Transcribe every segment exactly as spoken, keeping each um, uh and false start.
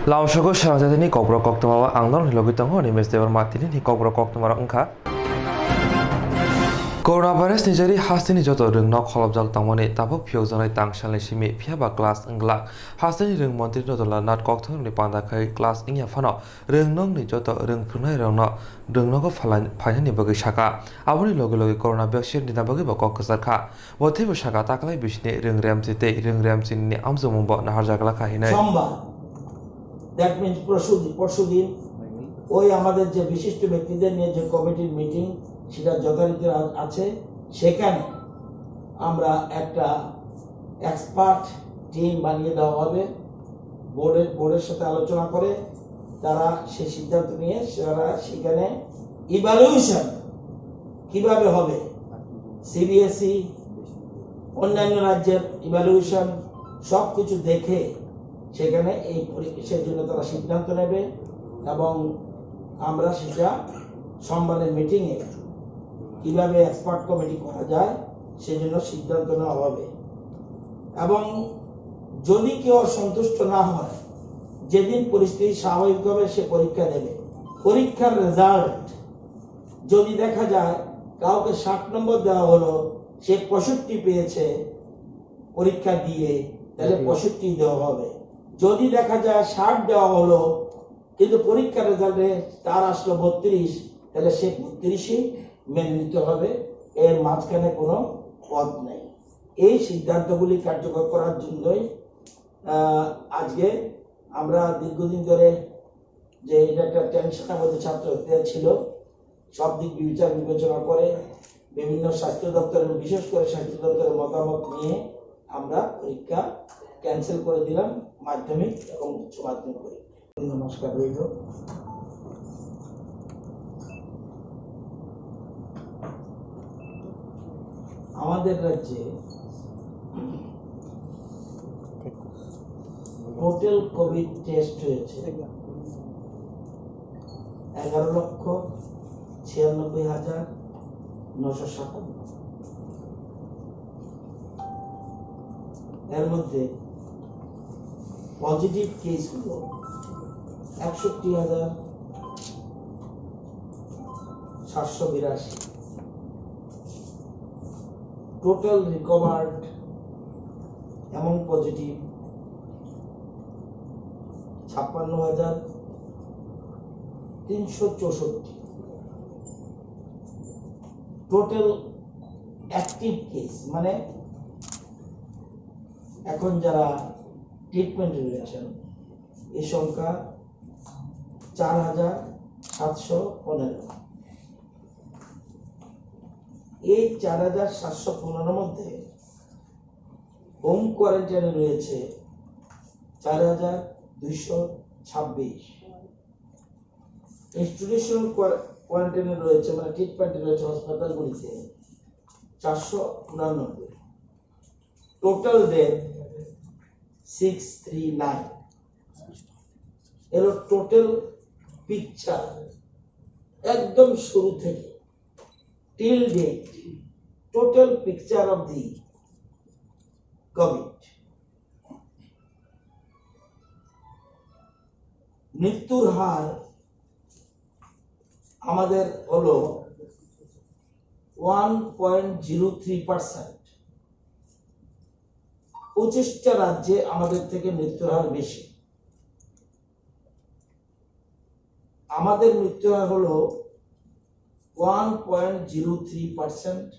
Lamsogo sara jatini kokborok koktwma o ang norokni logi tongo, Animesh Debbarma. Tinini kokborok koktwma rok wngkha: Coronavirus ni jari hasteni joto rwngno kholopjak tongmani tabuk phiyokjaknai tangsalni simi, phiyaba class wngglak. Hasteni rwng montri Ratan Lal Nath kokthumrokni panda khai class wngya phano rwngnokni joto rwng phwrwngnairokno rwngnogo phalai-, phainani bagwi sakha. Aboni logi logi corona vaccine rina bagwibo kok kwchar kha. Bo teibo sakha, taklai bisini rwng remchi tei rwng remchini amjokmungbo naharjak lakha hinwi. সোমবার, that means পরশুদিন, পরশুদিন ওই আমাদের যে বিশিষ্ট ব্যক্তিদের নিয়ে যে কমিটির মিটিং, সেটা যথারীতি আ-, আছে। সেখানে আমরা একটা এক্সপার্ট টিম বানিয়ে দেওয়া হবে। বোর্ডের, বোর্ডের সাথে আলোচনা করে তারা সেই সিদ্ধান্ত নিয়ে তারা সেখানে ইভ্যালুয়েশন কিভাবে হবে, সিবিএসই, অন্যান্য রাজ্যের ইভ্যালুয়েশন, সব কিছু দেখে সেখানে এই পরি-, সেই জন্য তারা সিদ্ধান্ত নেবে এবং আমরা সেটা সোমবারের মিটিংয়ে কিভাবে এক্সপার্ট কমিটি করা যায় সেজন্য সিদ্ধান্ত নেওয়া হবে। এবং যদি কেউ সন্তুষ্ট না হয়, যেদিন পরিস্থিতি স্বাভাবিক হবে সে পরীক্ষা দেবে। পরীক্ষার রেজাল্ট যদি দেখা যায় কাউকে ষাট নম্বর দেওয়া হলো, সে পঁয়ষট্টি পেয়েছে পরীক্ষা দিয়ে, তাহলে হুম। পঁয়ষট্টি দেওয়া হবে। যদি দেখা যায় ষাট দেওয়া হলো, কিন্তু পরীক্ষার রেজাল্টে তার আসলো বত্রিশ, তাহলে সে বত্রিশই মেনে নিতে হবে, এর মাঝখানে কোনো পথ নেই। এই সিদ্ধান্তগুলি কার্যকর করার জন্যই, আহ, আজকে আমরা দীর্ঘদিন ধরে যে এটা একটা টেনশন আমাদের ছাত্রদের ছিল, সব দিক বিবেচনা বিবেচনা করে বিভিন্ন স্বাস্থ্য দপ্তর এবং বিশেষ করে স্বাস্থ্য দপ্তরের মতামত নিয়ে আমরা পরীক্ষা ক্যান্সেল করে দিলাম, মাধ্যমিক এবং উচ্চ মাধ্যমিক পরীক্ষা। নমস্কার রইল। আমাদের রাজ্যে টোটাল কোভিড টেস্ট হয়েছে এগারো লক্ষ ছিয়ানব্বই হাজার নশো সাতান্ন। এর মধ্যে পজিটিভ কেস হলো একষট্টি হাজার সাতশো বিরাশি। টোটাল রিকভার্ড এবং পজিটিভ ছাপ্পান্ন হাজার তিনশো চৌষট্টি। টোটাল অ্যাক্টিভ কেস, মানে এখন যারা ট্রিটমেন্টে রয়েছেন, এই সংখ্যা চার হাজার সাতশো পনেরো। এই চার হাজার সাতশো পনেরোর মধ্যে হোম কোয়ারেন্টাইনে রয়েছে চার হাজার দুইশো ছাব্বিশ। ইনস্টিটিউশনাল কোয়া-, কোয়ারেন্টাইনে রয়েছে, মানে ট্রিটমেন্টে রয়েছে হাসপাতালগুলিতে চারশো উনানব্বই। Total death six three nine. এলো টোটাল পিকচার, একদম শুরু থেকে till date, total picture of the COVID। মৃত্যুর হার আমাদের হলো one point zero three percent. পঁচিশটা রাজ্যে আমাদের থেকে মৃত্যুর হার বেশি। আমাদের মৃত্যুর হার হলো one point zero three percent.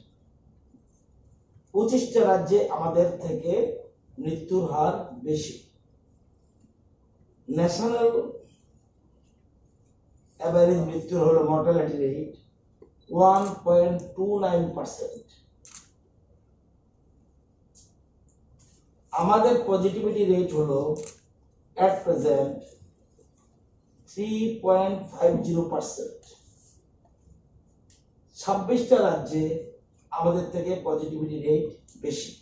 পঁচিশটা রাজ্যে আমাদের থেকে মৃত্যুর হার বেশি। ন্যাশনাল অ্যাভারেজ মৃত্যুর হলো mortality rate one point two nine percent. আমাদের পজিটিভিটি রেট হলো at present three point five zero percent. ছাব্বিশটা রাজ্যে আমাদের থেকে পজিটিভিটি রেট বেশি।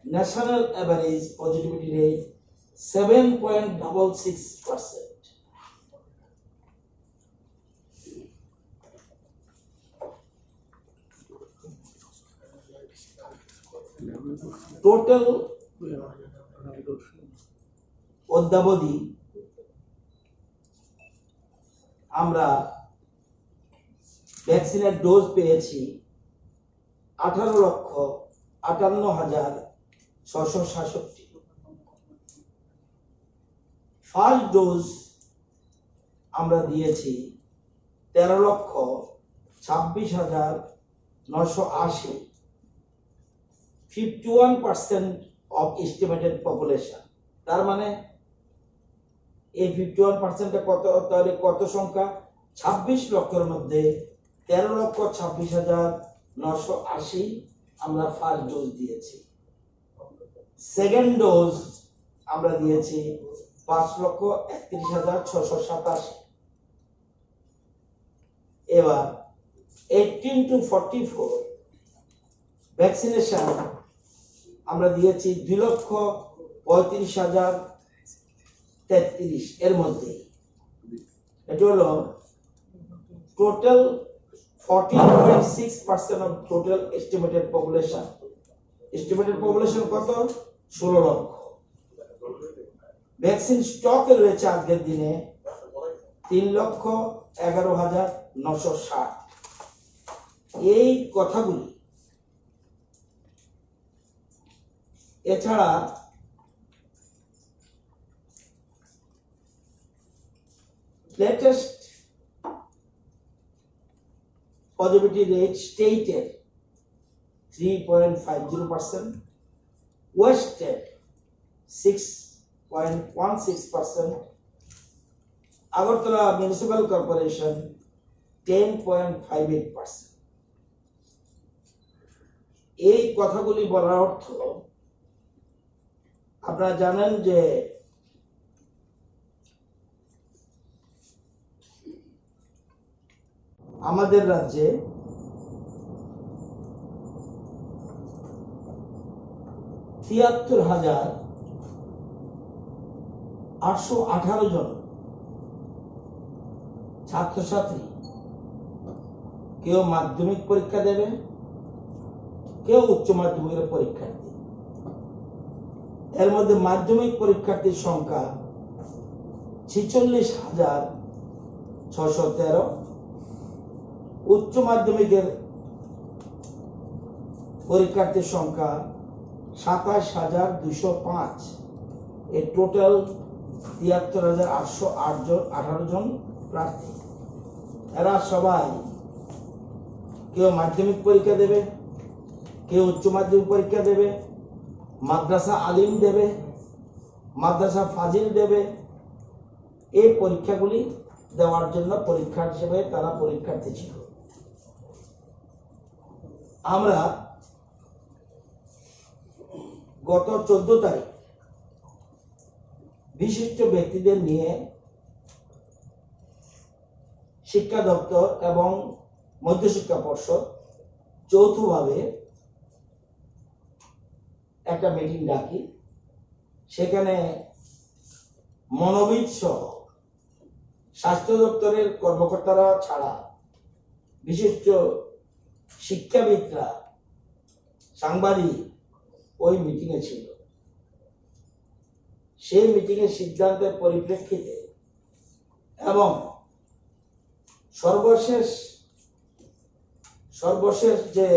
National average positivity rate seven point double six percent. Total অদ্যাবধি আমরা ভ্যাকসিনের ডোজ পেয়েছি আঠারো লক্ষ আটান্ন হাজার ছশো সাতষট্টি। ফার্স্ট ডোজ আমরা দিয়েছি তেরো লক্ষ ছাব্বিশ হাজার নশো আশি। Fifty one percent of estimated population. তার মানে এই ফিফটি ওয়ান পার্সেন্টটা কত? তাহলে কত সংখ্যা? ছাব্বিশ লক্ষের মধ্যে তেরো লক্ষ ছাব্বিশ হাজার নশো আশি আমরা ফার্স্ট ডোজ দিয়েছি। সেকেন্ড ডোজ আমরা দিয়েছি পাঁচ লক্ষ একত্রিশ হাজার ছশো সাতাশি। এবার eighteen to forty four vaccination আমরা দিয়েছি দুই লক্ষ পঁয়ত্রিশ হাজার তেত্রিশ। এর মধ্যে এটা হলো total fourteen point six percent of total estimated population. Estimated population কত? ষোলো লক্ষ। ভ্যাকসিন স্টকে রয়েছে আজকের দিনে তিন লক্ষ এগারো হাজার নশো ষাট। এই কথাগুলি এছাড়া লেটেস্ট পজিটিভিটি রেট স্টেটের three point five zero percent, ওয়েস্টের six point one six percent, Agartala municipal corporation ten point five eight percent. এই কথাগুলি বলার অর্থ, আপনারা জানেন যে আমাদের রাজ্যে তিয়াত্তর হাজার আটশো আঠারো জন ছাত্রছাত্রী কেউ মাধ্যমিক পরীক্ষা দেবে, কেউ উচ্চ মাধ্যমিকের পরীক্ষার্থী। এর মধ্যে মাধ্যমিক পরীক্ষার্থীর সংখ্যা ছেচল্লিশ হাজার ছশো তেরো, উচ্চ মাধ্যমিকের পরীক্ষার্থীর সংখ্যা সাতাশ হাজার দুইশো পাঁচ। এই টোটাল তিয়াত্তর হাজার আটশো আট জন, আঠারো জন প্রার্থী। এরা সবাই কেউ মাধ্যমিক পরীক্ষা দেবে, কেউ উচ্চ মাধ্যমিক পরীক্ষা দেবে, মাদ্রাসা আলিম দেবে, মাদ্রাসা ফাজিল দেবে। এই পরীক্ষাগুলি দেওয়ার জন্য পরীক্ষা হিসেবে তারা পরীক্ষার্থী ছিল। আমরা গত চোদ্দ তারিখ বিশিষ্ট ব্যক্তিদের নিয়ে শিক্ষা দপ্তর এবং মধ্যশিক্ষা পর্ষদ যৌথভাবে একটা মিটিং ডাকি। সেখানে মনোবিদ সহ স্বাস্থ্য দপ্তরের কর্মকর্তারা ছাড়া বিশিষ্ট শিক্ষাবিদরা, সাংবাদিক ওই মিটিংয়ে ছিল। সেই মিটিংয়ের সিদ্ধান্তের পরিপ্রেক্ষিতে এবং সর্বশেষ সর্বশেষ যে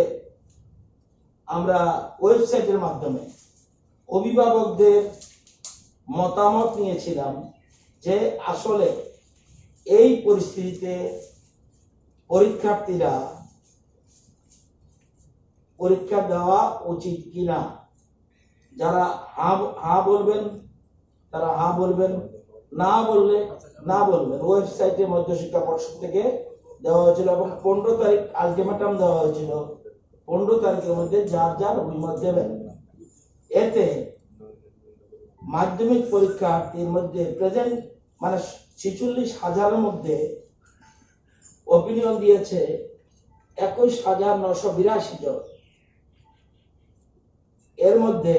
আমরা ওয়েবসাইটের মাধ্যমে অভিভাবকদের মতামত নিয়েছিলাম যে আসলে এই পরিস্থিতিতে পরীক্ষার্থীরা পরীক্ষা দেওয়া উচিত কিনা। যারা হ্যাঁ ব-, হ্যাঁ বলবেন, তারা হ্যাঁ বলবেন, না বললে না বলবেন। ওয়েবসাইটে মধ্যশিক্ষা পর্ষদ থেকে দেওয়া হয়েছিল এবং পনেরো তারিখ আলটিমেটাম দেওয়া হয়েছিল। পনেরো তারিখের মধ্যে যার যার অভিমত দেবেন। এতে মাধ্যমিক পরীক্ষার্থীর মধ্যে প্রেজেন্ট, মানে, ছেচল্লিশ হাজারের মধ্যে ওপিনিয়ন দিয়েছে একুশ হাজার নশো বিরাশি জন। এর মধ্যে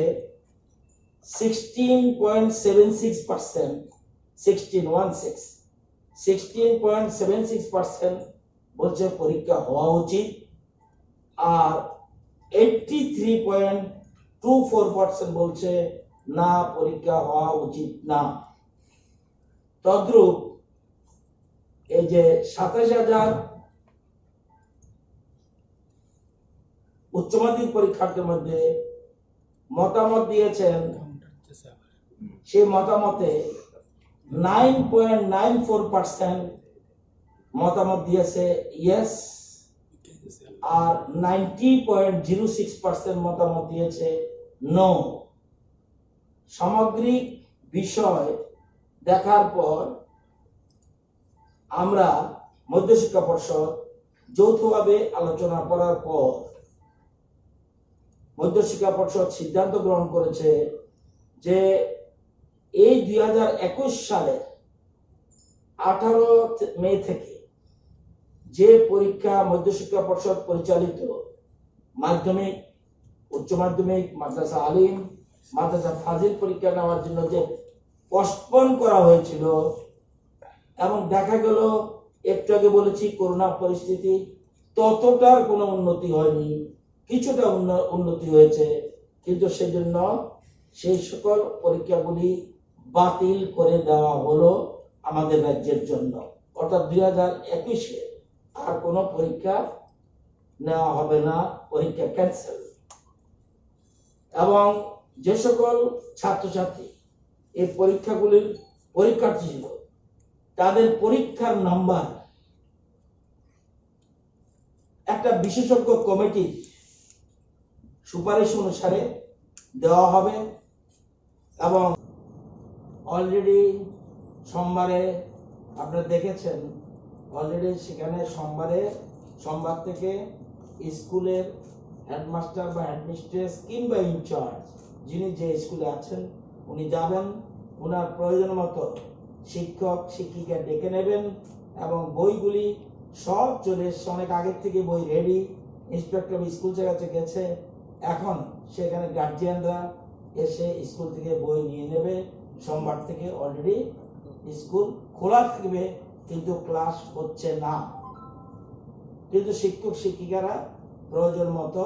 sixteen point seven six percent, sixteen one six, sixteen point seven six percent বলছে পরীক্ষা হওয়া উচিত, আর eighty three point two four percent বলছে না, পরীক্ষা হওয়া উচিত না। তদ্রূপ এই যে সাতাশ হাজার উচ্চ মাধ্যমিক পরীক্ষার্থীর মধ্যে মতামত দিয়েছেন, সেই মতামতে nine point nine four percent মতামত দিয়েছে ইয়েস, আর ninety point zero six percent মতামত দিয়েছে নো। সামগ্রিক বিষয় দেখার পর আমরা মধ্যশিক্ষা পর্ষদ যৌথভাবে আলোচনা করার পর মধ্যশিক্ষা পর্ষদ সিদ্ধান্ত গ্রহণ করেছে যে এই দুই হাজার একুশ সালের আঠারো মে থেকে যে পরীক্ষা মধ্যশিক্ষা পর্ষদ পরিচালিত মাধ্যমিক, উচ্চ মাধ্যমিক, মাদ্রাসা আলিম, মাদ্রাসা ফাজিল পরীক্ষা নেওয়ার জন্য যে পোস্টপোন করা হয়েছিল এবং দেখা গেল, একটু আগে বলেছি, করোনা পরিস্থিতি ততটার কোনো উন্নতি হয়নি, কিছুটা উন্ন-, উন্নতি হয়েছে, কিন্তু সেজন্য সেই সকল পরীক্ষাগুলি বাতিল করে দেওয়া হলো আমাদের রাজ্যের জন্য। অর্থাৎ দুই হাজার একুশে আর কোনো পরীক্ষা নেওয়া হবে না, পরীক্ষা ক্যান্সেল। এবং যে সকল ছাত্রছাত্রী এই পরীক্ষাগুলির পরীক্ষার্থী ছিল, তাদের পরীক্ষার নাম্বার একটা বিশেষজ্ঞ কমিটির সুপারিশ অনুসারে দেওয়া হবে। এবং অলরেডি সোমবারে আপনারা দেখেছেন, অলরেডি সেখানে সোমবারে, সোমবার থেকে স্কুলের হেডমাস্টার বা হেডমিস্ট্রেস কিংবা ইনচার্জ, যিনি যে স্কুলে আছেন, উনি যাবেন, ওনার প্রয়োজন মতো শিক্ষক শিক্ষিকা ডেকে নেবেন এবং বইগুলি সব চলে এসছে, অনেক আগের থেকে বই রেডি। ইন্সপেক্টর স্কুল জায়গাতে গেছে, এখন সেখানে গার্জিয়ানরা এসে স্কুল থেকে বই নিয়ে নেবে। সোমবার থেকে অলরেডি স্কুল খোলা থাকবে, কিন্তু ক্লাস হচ্ছে না। কিন্তু শিক্ষক শিক্ষিকারা প্রয়োজন মতো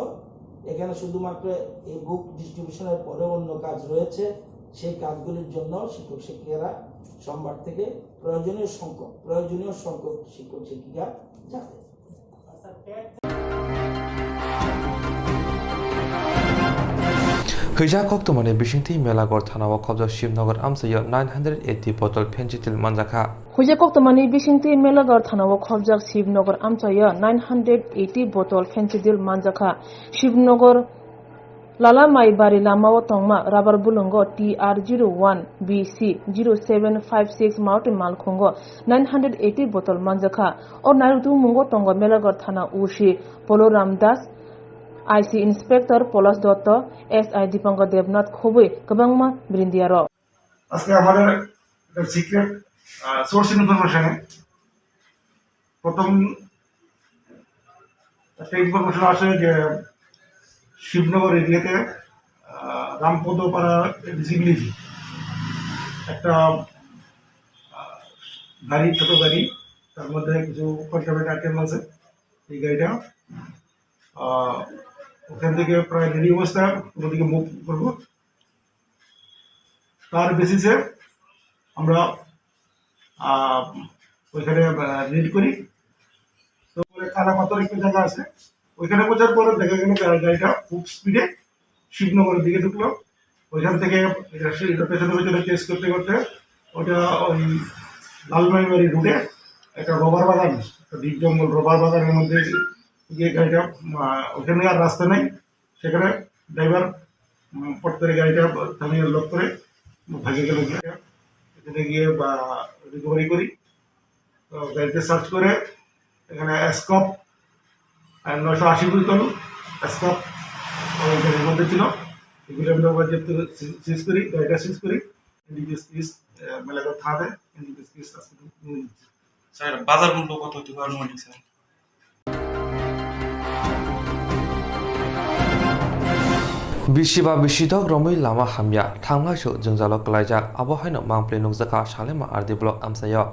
এখানে শুধুমাত্র এই বুক ডিস্ট্রিবিউশনের পরে অন্য কাজ রয়েছে, সেই কাজগুলির জন্য শিক্ষক শিক্ষিকারা সোমবার থেকে প্রয়োজনীয় সংখ্যক, প্রয়োজনীয় সংখ্যক শিক্ষক শিক্ষিকা যাবে। Hwija koktwmani bisingtwi Melagar thanao khobjak Shibnagar amchaio nine hundred eighty bottle phensitil manjakha. Hwija koktwmani bisingtwi Melagar thanao khobjak Shibnagar amchaio nine hundred eighty bottle phensitil manjakha. Shibnagar Lala Maibari lamao tongma rubber bulungo T R zero one B C zero seven five six maotwi malkhungo nine hundred eighty bottle manjakha. O nairuktwmung mungo tongo Melagar thana O C Polo Ram Das, I C Inspector Polas Dotto, S I Dipankar Debnath khobwi kwbangma brindiarok. আজকে আমাদের একটা secret source ইনফরমেশনে প্রথম একটা ইনফরমেশন আসে যে শিবনগর এরিয়াতে রামপদপাড়া এডিসি ভিলেজে একটা আহ, গাড়ি, ছোট গাড়ি, তার মধ্যে কিছু কন্ট্রাব্যান্ড আইটেম আছে। এই গাড়িটা আহ, ওখান থেকে প্রায় রেডি অবস্থা ওদিকে মুভ করবো। তার বেসিসে আমরা আহ, ওইখানে রেড করি। তো পরে কালা পাথর একটা জায়গা আছে, ওইখানে পৌঁছার পরে দেখা গেল গা- গাড়িটা খুব স্পিডে শিবনগরের দিকে ঢুকলো। ওইখান থেকে এটা সে- এটা পেছনে পেছনে চেস করতে করতে ওটা ওই লালমাইবাড়ি রোডে একটা রবার বাগান, একটা ডিপ জঙ্গল রবার বাগানের মধ্যে গিয়ে গাড়িটা আহ, ওখানে আর রাস্তা নেই। সেখানে ড্রাইভার উম, পট করে গাড়িটা থামিয়ে লক করে ভাগে গেল গিয়ে। এখানে গিয়ে বা রিকভারি করি। তো গাড়িতে সার্চ করে এখানে স্কপ নয়শো আশি বোতল স্কপ ওই গাড়ির মধ্যে ছিল। এগুলো আমরা বাজেয়াপ্ত করে সি- সিজ করি, গাড়িটা সিজ করি। এনডিপিএস কেস মেলাঘাট থানাতে এনডিপিএস কেস আজকে নিয়ে নিচ্ছি। স্যার, বাজার মূল্য কত হতে পারে আনুমানিক, sir? Bisi ba bisi dok romwi lama hamya, thanglaisu jwngjalo kwlaijak, abo haino mangpli nukjakha Salema R D block amchaio.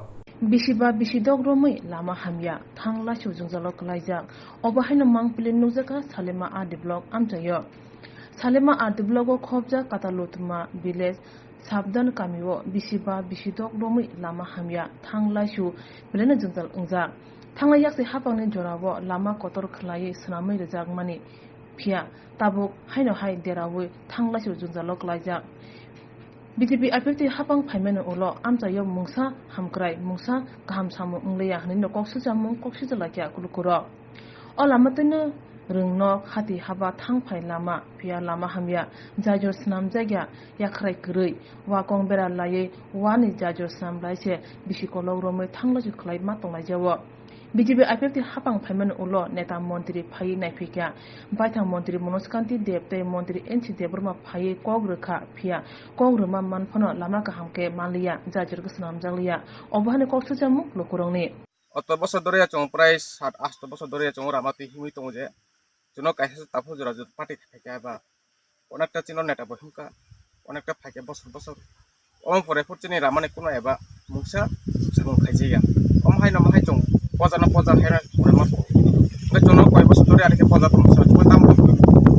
Bisi ba bisi dok romwi lama hamya, thanglaisu jwngjalo kwlaijak, obo haino mangpili nukjakha Salema R D block amchaio. Salema R D block o khobjak Katalutma village Sabdan kamio bisi ba bisi dok romwi lama hamya, thang laisu belai no jwngjal wngjak. Thanglai yaksi hapangni jorao lama kotor khwlaiwi swnamwi rwjakmani, phiya tabuk haino hai deraui thang laisu jwngjalo klaijak. B J P I P F T hapang phaimani ulo amchaio mungsa hamkrai, mungsa kaham samung wngliya hwnwi no kok sujamung kok sujalaikha kulukurok. O lama twino rwngnok hati haba thang phai lama, phiya lama hamya, jajor swnamjakya, yakhrai kwrwi, wakong bera laiwi wani jajor swnam lai se bisi kolok romwi thang laisu khlai ma tonglaijao. B J P I P F T hapang phaimani ulo neta montri phaiwi naiphaikha, baithang montri Manoj Kanti Deb tei montri N C Debbarma phaiwi kok rwkha, phiya kok rwma man phano lama kaham khe manliya, jajor khe swnamjakliya, obo hani kok sujamung lukurokni. Oto bosor doriya chwng prai sat asto bosor doriya chwng rama twi himwi tongo je. Chwngno kaisa se taphuk jora jora party khaikha ba. Onekta chini neta bo himkha. Onekta phaikha bosor bosor. Omo pore phuru chini ramani kuno eba mungsa samung khaijaya. Omo haino omo hai chwng poja no poja haino pore ma. Ngai chwngno koi bosor doriya ani khe poja tongsa chwngno tamo.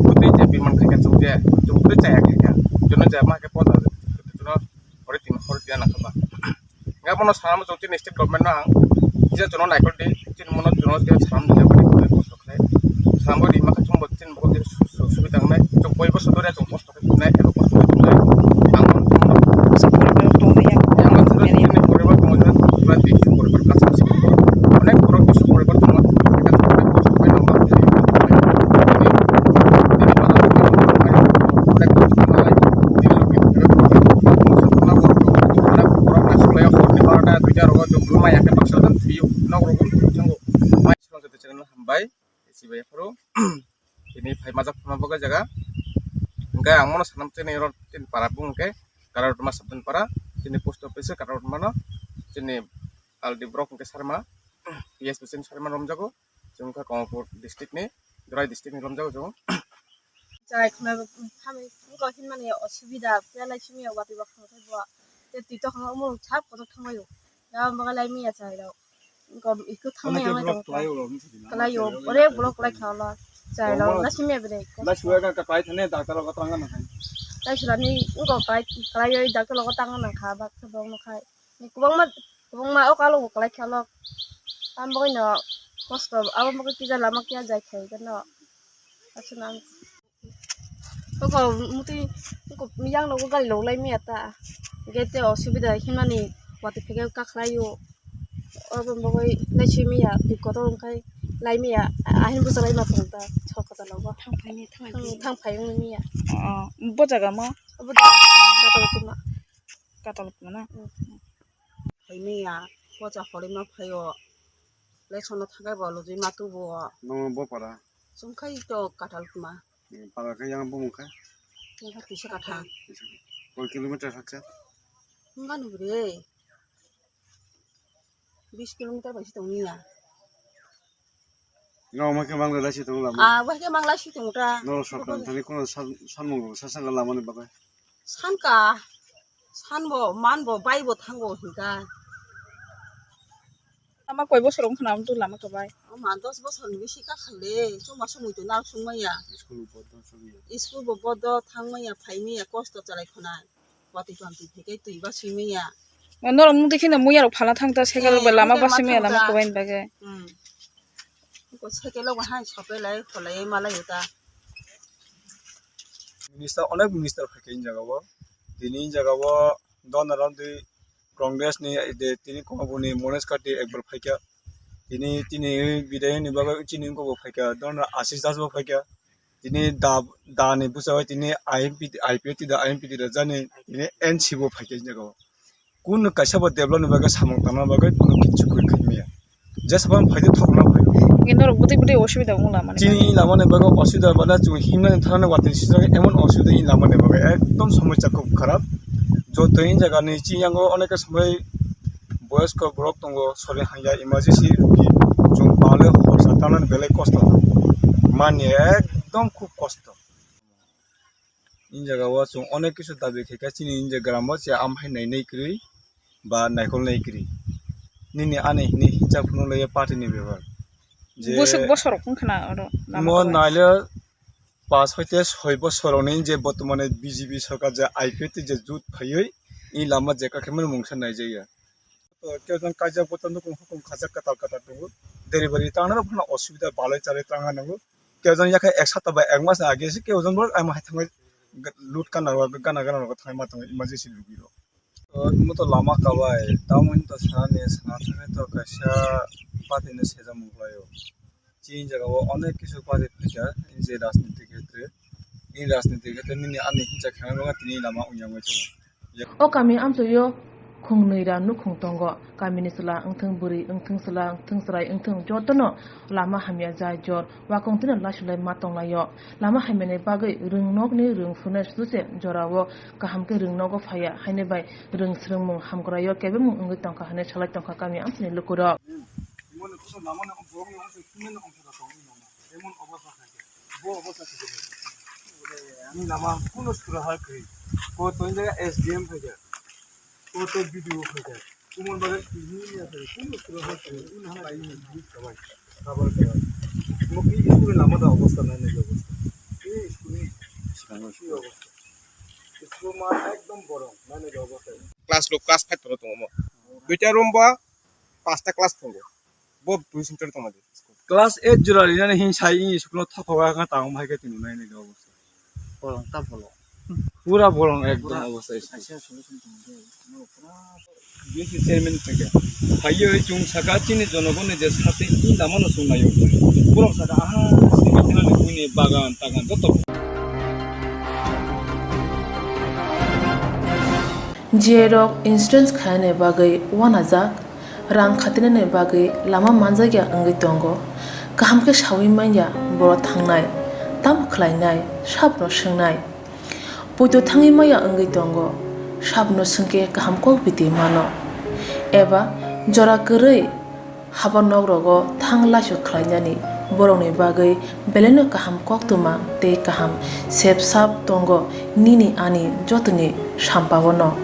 Kutui je biman khaikha chwng je. Chwng kutui chaya khaikha. Chwngno je ma khe poja. Chwngno hori tin hori tin nangkha ba. Nga bono sanamo chwng chini state government no ang kisa chwngno naikol di, chini mono chwngno tei sanam di jabani koi kosto khlai. Sanam di maka chwng bo chini bo su-, su-, subida wngnai. Chwng koi bosor doriya chwng kosto khe wngnai, ebo kosto khe wngnai. Ang bono chwngno Bwswk poribar tongo yang. Yang ang chwngno chini poribar tongo, chwngno pura twisu poribar kasam simi bo. Onek borok twisu poribar tongo. Onek kosto khe wngnai. Onek kosto khe wngnai. Onek kosto khe wngnai. Tini logi tini logi. Masa puna borok tongo. Onek borok naisuk lai horni barota duita rogo chwng bwrwi maya khe baksa tong phiyo. Nok rogo thango. Mai song joto channel hambai. Sibai phuru. Tini phai majak phano bo jaga. Hingke ang mono sanam chini oro chini para bung hingke Kararutma Sabdan para. Chini post office Kararutma no. Chini aldi borok hingke Sarma. P S P chini Sarma romjago. Chwng kha Komolpur district ni, Jorai district ni romjago chwng. Chai khna khamwi wngkha hinmani osubida, belai simi watwi bo khangthai bo. Tei twi tokha omo sap kotor thangbaio. Ya baga lai miya chai rok. Wngkha ikko thangmani ang lai tongkha. Kalaio, ore block lai kha lo. Chai rok, la simi ya bwrwi. La suya ka kai thane doctor logo tang na khai. Chai surani wngkha kai, kalaio doctor logo tang na kha, bak khe bong no khai. Kwbangma, kwbangma o kalo bo kwlai kha lo. Amo bagwi no kosto, abo bagwi kisa lama kiya jai khai gano. Aswk nang. Koko mutwi, koko yang nogo gali log lai miya ta. Gate te osubida hinmani watwi phege kakhlai o. Abo bagwi lai sui miya, twi kotor wngkhai lai miya, ahin bwsa lai ma tong ta, sok kwtal logo. Thang phai ni, thang phai ni. Thang phai wngwi miya. Oh, bo jaga mo? Abo da, katal tuma. Katal tuma na? Hmm. Phaimaya, pocha horima phaio. Lesono thakai bo lujui ma tubo. Nong bo para. Chumkhai to katal tuma. Para khe yang bumung khe. Yang kha tisa katha. Koi kilometer hakhe? Hwnba nugre. Bis kilometer bai si tongni ya. Nong ma khe mangla dasi tong lama. Ah, wah khe mangla si tong ta. No sokran thani kono san, sanmung sa sanga lama ni bagwi. Sanka, sanbo, manbo, baibo thango hinka. Ama koi bosor wngkha na amtwi lama kwbai? Ama dos bosor ni bisi kakhale, chuma sumui to nal sungmaya. School bo bodo thangmaya, phaimaya, kosto chalai khona. Watwi pamtwi phekai twi ba swimaya. Norok mung twi kheno muya rok phalna thang ta, cycle rok bai lama ba swimaya lama kwbai ni bagwi. Hmm. Ko cycle rok hai sope lai kholai malai ta. Minister, onek minister phaikha in jaga o. Tini in jaga o dona rom twi Congress ni de tini Komabuni Mones Kati ekbar phaikha. Tini, tini bidai ni bagwi chini wngkha bo phaikha. Dona Ashish Das bo phaikha. Tini da, da ni bwsao tini I M P, I P F T da I M P T da jani tini N C bo phaikha in jaga o. Kunu kaisa bo develop ni bagwi samung tangna bagwi kunu kichu khe khaimaya. Jesa phano phaidi thokna phai. Hingke norok bwtwi bwtwi osubida wngo lama ni bagwi. Chini lama ni bagwi osubida mane chwng himnani thanani watwi sijak emon osubida in lama ni bagwi ekdom somosya khub kharap. Joto in jaga ni chini yango onek somoi boyosko borok tongo, sori hangya emergency rogi chwng pale horsa tanani belai kosto mani ekdom khub kosto. In jaga o chwng onek kisu dabi khaikha chini in je gram o che am hai nai nai kwrwi ba naikhol nai kwrwi. Nini ani hini hincha phunuk laiya party ni bebak. Je bwswk bosorok wngkha na oro lama mo kabo. Naile Pas hoite soi bosoroni je bortomane B J P sorkar je I P F T je jut phaiwi, i lama je kakhe mani mungsa naijakya. To khe jang kaijak botor nukhung hukhung khajak katal katal tongo. Delivery tangnai rok phano osubida balai chalai tangna nango. Khe jang yakhe ek sapta ba ek mas age se khe jang borok ama hai thangwi lut kana rok gana gana rok thangwi ma tongo emergency rogwi rok. To imo to lama kabai, tamoni to sana sana thangwi to kaisa party no sejak mung khlaio. Chini jaga o onek kisu party phaikha, je rajniti khetre, ni rajniti khetre nini ani hinsa khe tini lama wngya wngwi tongo. O kami amtwio khung nwi ra nukhung tongo. Kamini chwla wngthung, bwrwi wngthung, chwla wngthung, chwrai wngthung, jotono lama hamya jai jor, wakong tino lasulai ma tonglaio. Lama hamyani bagwi rwngnokni rwngphurunai suduse jorao kaham khe rwngnogo phaiya, haini bai rwng swrwngmung hamkraio kebengmung wngwi tongkha hwnwi salai tongkha kami amchaini lukurok. Emon obostha khe ani lama kuno suraha kwrwi. Ko to jaga S D M phaikha, ko to B D O phaikha, kumon bagwi tini ya phaikha, kuno suraha kwrwi. Uni hana ini bridge kabai, kabar kabai. Mo ki school lama da obostha nai nai obostha. Ini school ni, school ni obostha. School ma ekdom borong nai nai obostha. Class lo class five toro tongo mo. Duita room ba pasta class tongo. Bo dui center tongma di. Class eight jora rinani hin sai i school no thokhoga kha tang bai khe tini nai nai obostha. Bolong ta bolong. Pura bolong ekdom obostha school. Kaisa solution tong de. No pura B C chairman tong de. Hayo chung saka chini jonogon ni je sate i lama no chung nayo. Borok saka aha sini kina ni buini bagan tagan joto. Jiyai rok insurance khainani bagwi wanajak, rang khatinani bagwi lama manjakya wngwi tongo. Kaham khe sawi manya borok thangnai, tamo khlainai, sabono swngnai. Poito thangwi maya wngwi tongo, sabono swngkhe kaham kok biti mano. Eba jora kwrwi haba nok rogo thang laisu khlainani borokni bagwi belaino kaham koktwma tei kaham sep sap tongo nini ani jotoni sampao no.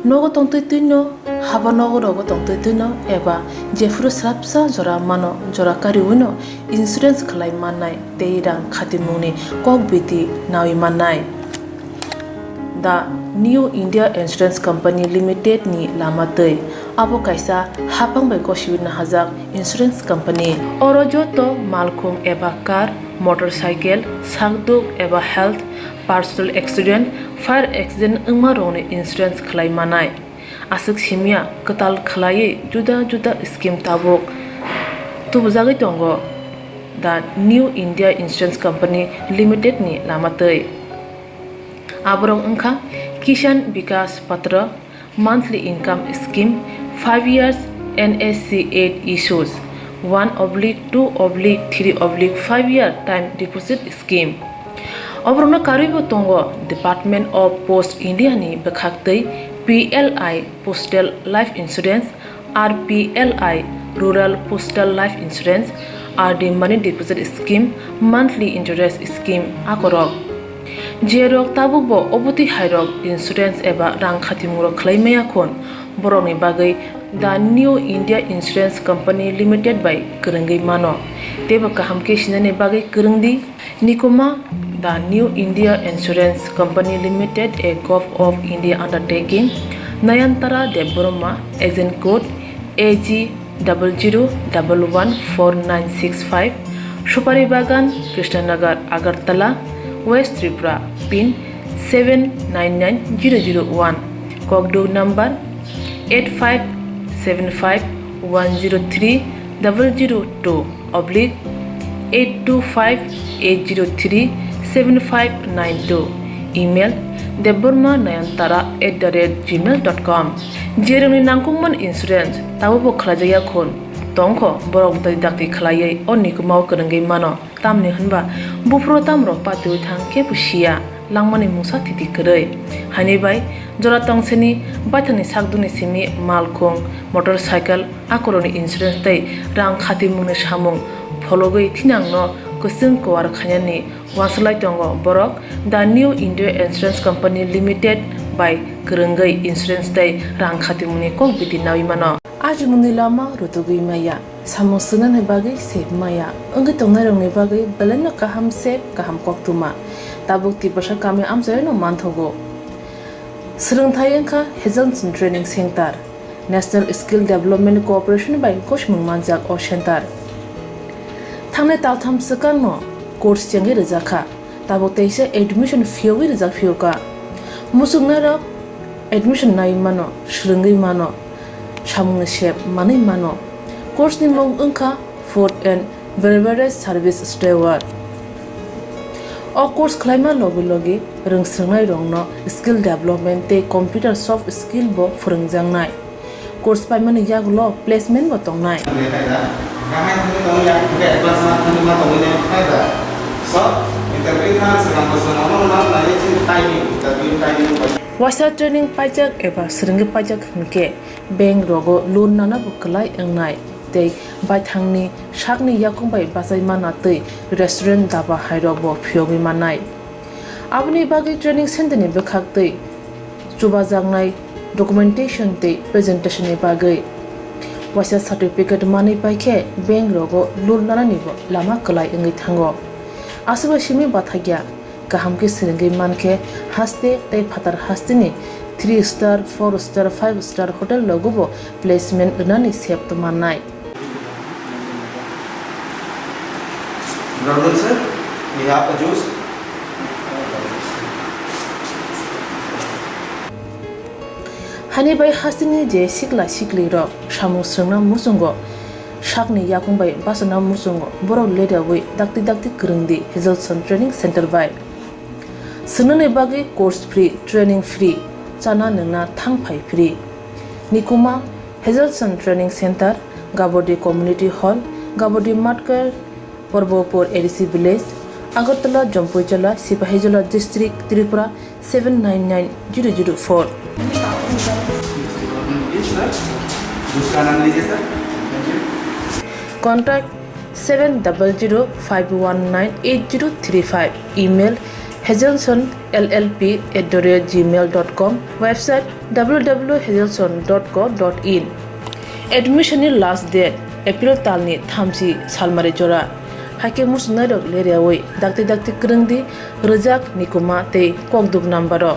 Nogo tongtwi twino, haba nogo rogo tongtwi twino eba jephuru swrapsa jora mano jora kariwino insurance khlai mannai tei rang khatimungni kok biti nawi mannai. The New India Insurance Company Limited ni lama twi. Abo kaisa haphang bai gosiwi nahajak insurance company. Oro joto malkhung eba car, motorcycle, sakduk eba health, personal accident, fire accident wngma rokni insurance khlai manai. Aswk simya kwtal khlaiwi juda juda scheme tabuk tubujagwi tongo The New India Insurance Company Limited ni lama twi. Aborok wngkha Kisan Vikas Patra, monthly income scheme, five years N S C eight issues, one oblique two oblique three oblique five year time deposit scheme. Oborokno karwibo tongo Department of Post India ni bwkhak twi P L I Postal Life Insurance, R P L I, Rural Postal Life Insurance, R D Money Deposit Scheme, Monthly Interest Scheme akorok. Jerok tabukbo obotwi hairok insurance eba rang khatimungrok khlai maya khun, borokni bagwi The New India Insurance Company Limited bai kwrwngwi mano. Teibo kaham khe sinani bagwi kwrwng di. Nikuma, The New India Insurance Company Limited, a Gov of India undertaking, Nayantara Debbarma, agent code A G double zero double one four nine six five, Supari Bagan, Krishnanagar, Agartala, West Tripura, pin seven nine nine zero zero one, kokduk number eight five seven five one zero three double zero two oblique eight two five eight zero three seven five nine two, email debbarma nayantara at the rate gmail dot com. Jerokni nangkukmani insurance tabukbo khlaijakya khun tongkho, borok bwtwi dakti khlaiwi o nikumao kwrwngwi mano. Tamni hwnba buphuru tamrok patiwi thang kebo siya, langmani mungsa thiti kwrwi. Haini bai jora tongsini baithangni sakdukni simi malkhung, motorcycle, akorokni insurance tei rang khatimungni samung phologwi thinangno kwchwng kuwar khainani uansuk lai tongo borok The New India Insurance Company Limited bai kwrwngwi insurance tei rang khatimungni kok biti nawi mano. Ajimungni lama rutugwi maya. Samung swngnani bagwi sep maya wngwi tongnairokni bagwi belaino kaham sep, kaham koktwma tabuk Tiprasa kami amchaio no manthogo. Swrwngthai wngkha Hazelson Training Center, National Skill Development Corporation bai gosimung manjak o center. Thangnai taltham swkangno course chengwi rwjakha, tabuk teisa admission phiyogwi rwjak phiyokha. Muchungnairok admission nai mano, swrwngwi mano, samungni sep manwi mano. Course ni mung wngkha Food and Beverage Service Steward. O course khlaima logi logi rwng swrwngnairokno skill development tei computer soft skill bo phwrwngjaknai. Course paimani yagulo placement bo tongnai. Waisa training paijak eba swrwngwi paijak hwnkhe bank rogo loan nana bo kwlai wngnai tei baithangni sakni yakung bai bachai mana tei restaurant daba hairok bo phiyogwi mannai. Aboni bagwi training center ni bwkhak tei chubajaknai documentation tei presentation ni bagwi waisa certificate manwi paikhe bank rogo loan nanani bo lama kwlai wngwi thango. Aswk bai simi bathakya kaham khe swrwngwi mankhe haste tei phatar hasteni three star, four star, five star hotel rogo bo placement rwnani sep to mannai. Good afternoon, sir. We have a juice. Hani bai hasteni je sikla sikli rok samung swrwngna muchungo, sakni yakung bai bachana muchungo, borok leriawi dakti dakti kwrwngdi Hazelson Training Center bai. Swngnani bagwi course free, training free, chana nwngna thang phai free. Nikuma Hazelson Training Center, Gabodi Community Hall, Gabodi Matkar, Porbopur A D C Village, Agartala, Jampuijala, Sipahijola District, Tripura seven nine nine zero zero four. Contact seven double zero five one nine eight zero three five. Email hazelson L L P at the rate gmail dot com. Website W W W hazelson dot co dot in. Admission ni last date April talni thamchi salmari jora. Haikhe muchungnairok leriawi dakti dakti kwrwngdi rwjak Nikuma tei kokduk number o.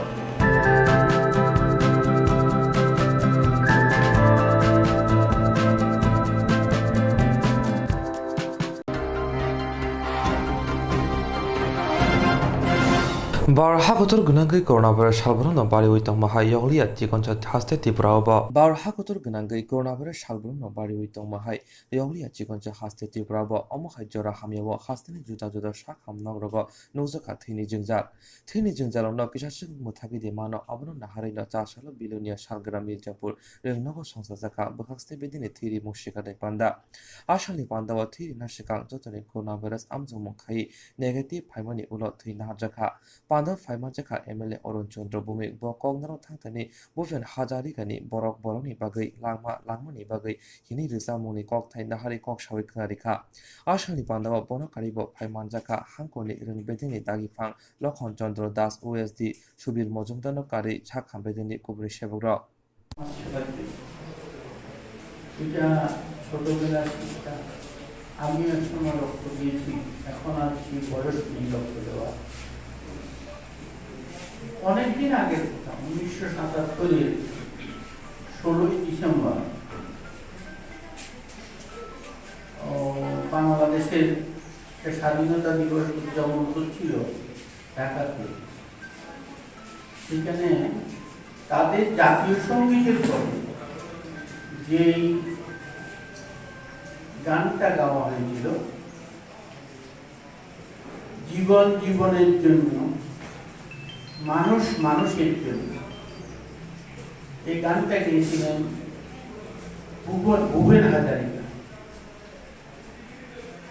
Bar hakotor gwnangwi coronavirus salbrumno bariwi tongma hai yokliya chikonsa haste Tripura o bo. Bar hakotor gwnangwi coronavirus salbrumno bariwi tongma hai yokliya chikonsa haste Tripura o bo. Omo hai jora hamya o hasteni juda juda sak ham nok rogo nukjakha thwini jwngjal. Thwini jwngjalrokno kisa swk mwthagwi de mano, abono naharwi no cha salo Bilonia Salgram Mirzapur rwngnogo songchajakha bwkhakste bedini thwi rimung sikatwi panda. A salni pandao thwi rina swkang jotoni coronavirus amjokmung khai negative phaimani ulo thwi naharjakha. Pandao phaimanjakha M L A Arun Chandra Bhowmik. Bo koknaro thangthani Bhupen Hazarikani borok borokni bagwi langma langmani bagwi hini rwchapmungni kokthai naharwi kok sawi khwnarikha. A salni pandao bono karibo phaimanjakha hangkorni rwng bedengni dagiphang Lokhon Chandra Das, O S D Subir Mojumdarno karwi sak hambai dini kubuni sebukrok. এটা ছোটবেলার শিক্ষা। আমিও এক সময় রক্ত দিয়েছি, এখন আর সেই বয়স নেই রক্ত দেওয়ার। অনেকদিন আগের কথা, উনিশশো সাতাত্তরের ষোলোই ডিসেম্বর, ও, বাংলাদেশের যে স্বাধীনতা দিবস উদযাপন হচ্ছিল ঢাকাতে, সেখানে তাদের জাতীয় সঙ্গীতের পরে যেই গানটা গাওয়া হয়েছিল, জীবন জীবনের জন্য, মানুষ মানুষের জন্য, এই গানটা গেয়েছিলেন ভুবন, ভুবন হাজারিকা।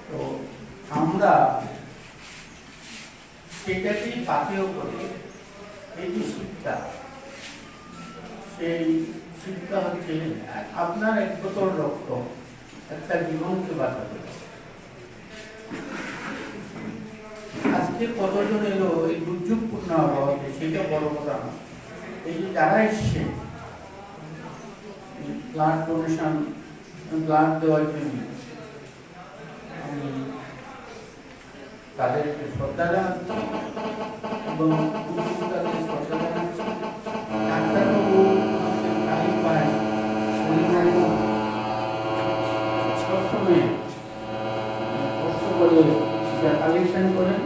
তো আমরা সেটাকেই পাথেয় করে এই যে শিক্ষা, সেই শিক্ষা হচ্ছে আপনার এক বোতল রক্ত একটা জীবনকে বাঁচাবে। আজকে কতজন এলো এই দুর্যোগপূর্ণ আবহাওয়াতে, সেটা বড় কথা না। এই যে যারা এসছে ব্লাড ডোনেশন, ব্লাড দেওয়ার জন্য, তাদেরকে শ্রদ্ধা জানাচ্ছি এবং উচিত তাদের শ্রদ্ধা জানাচ্ছি। ডাক্তারবাবু আমাদের টাইম পায়, উনি নাকি সবসময় কষ্ট করে এটা কালেকশন করেন।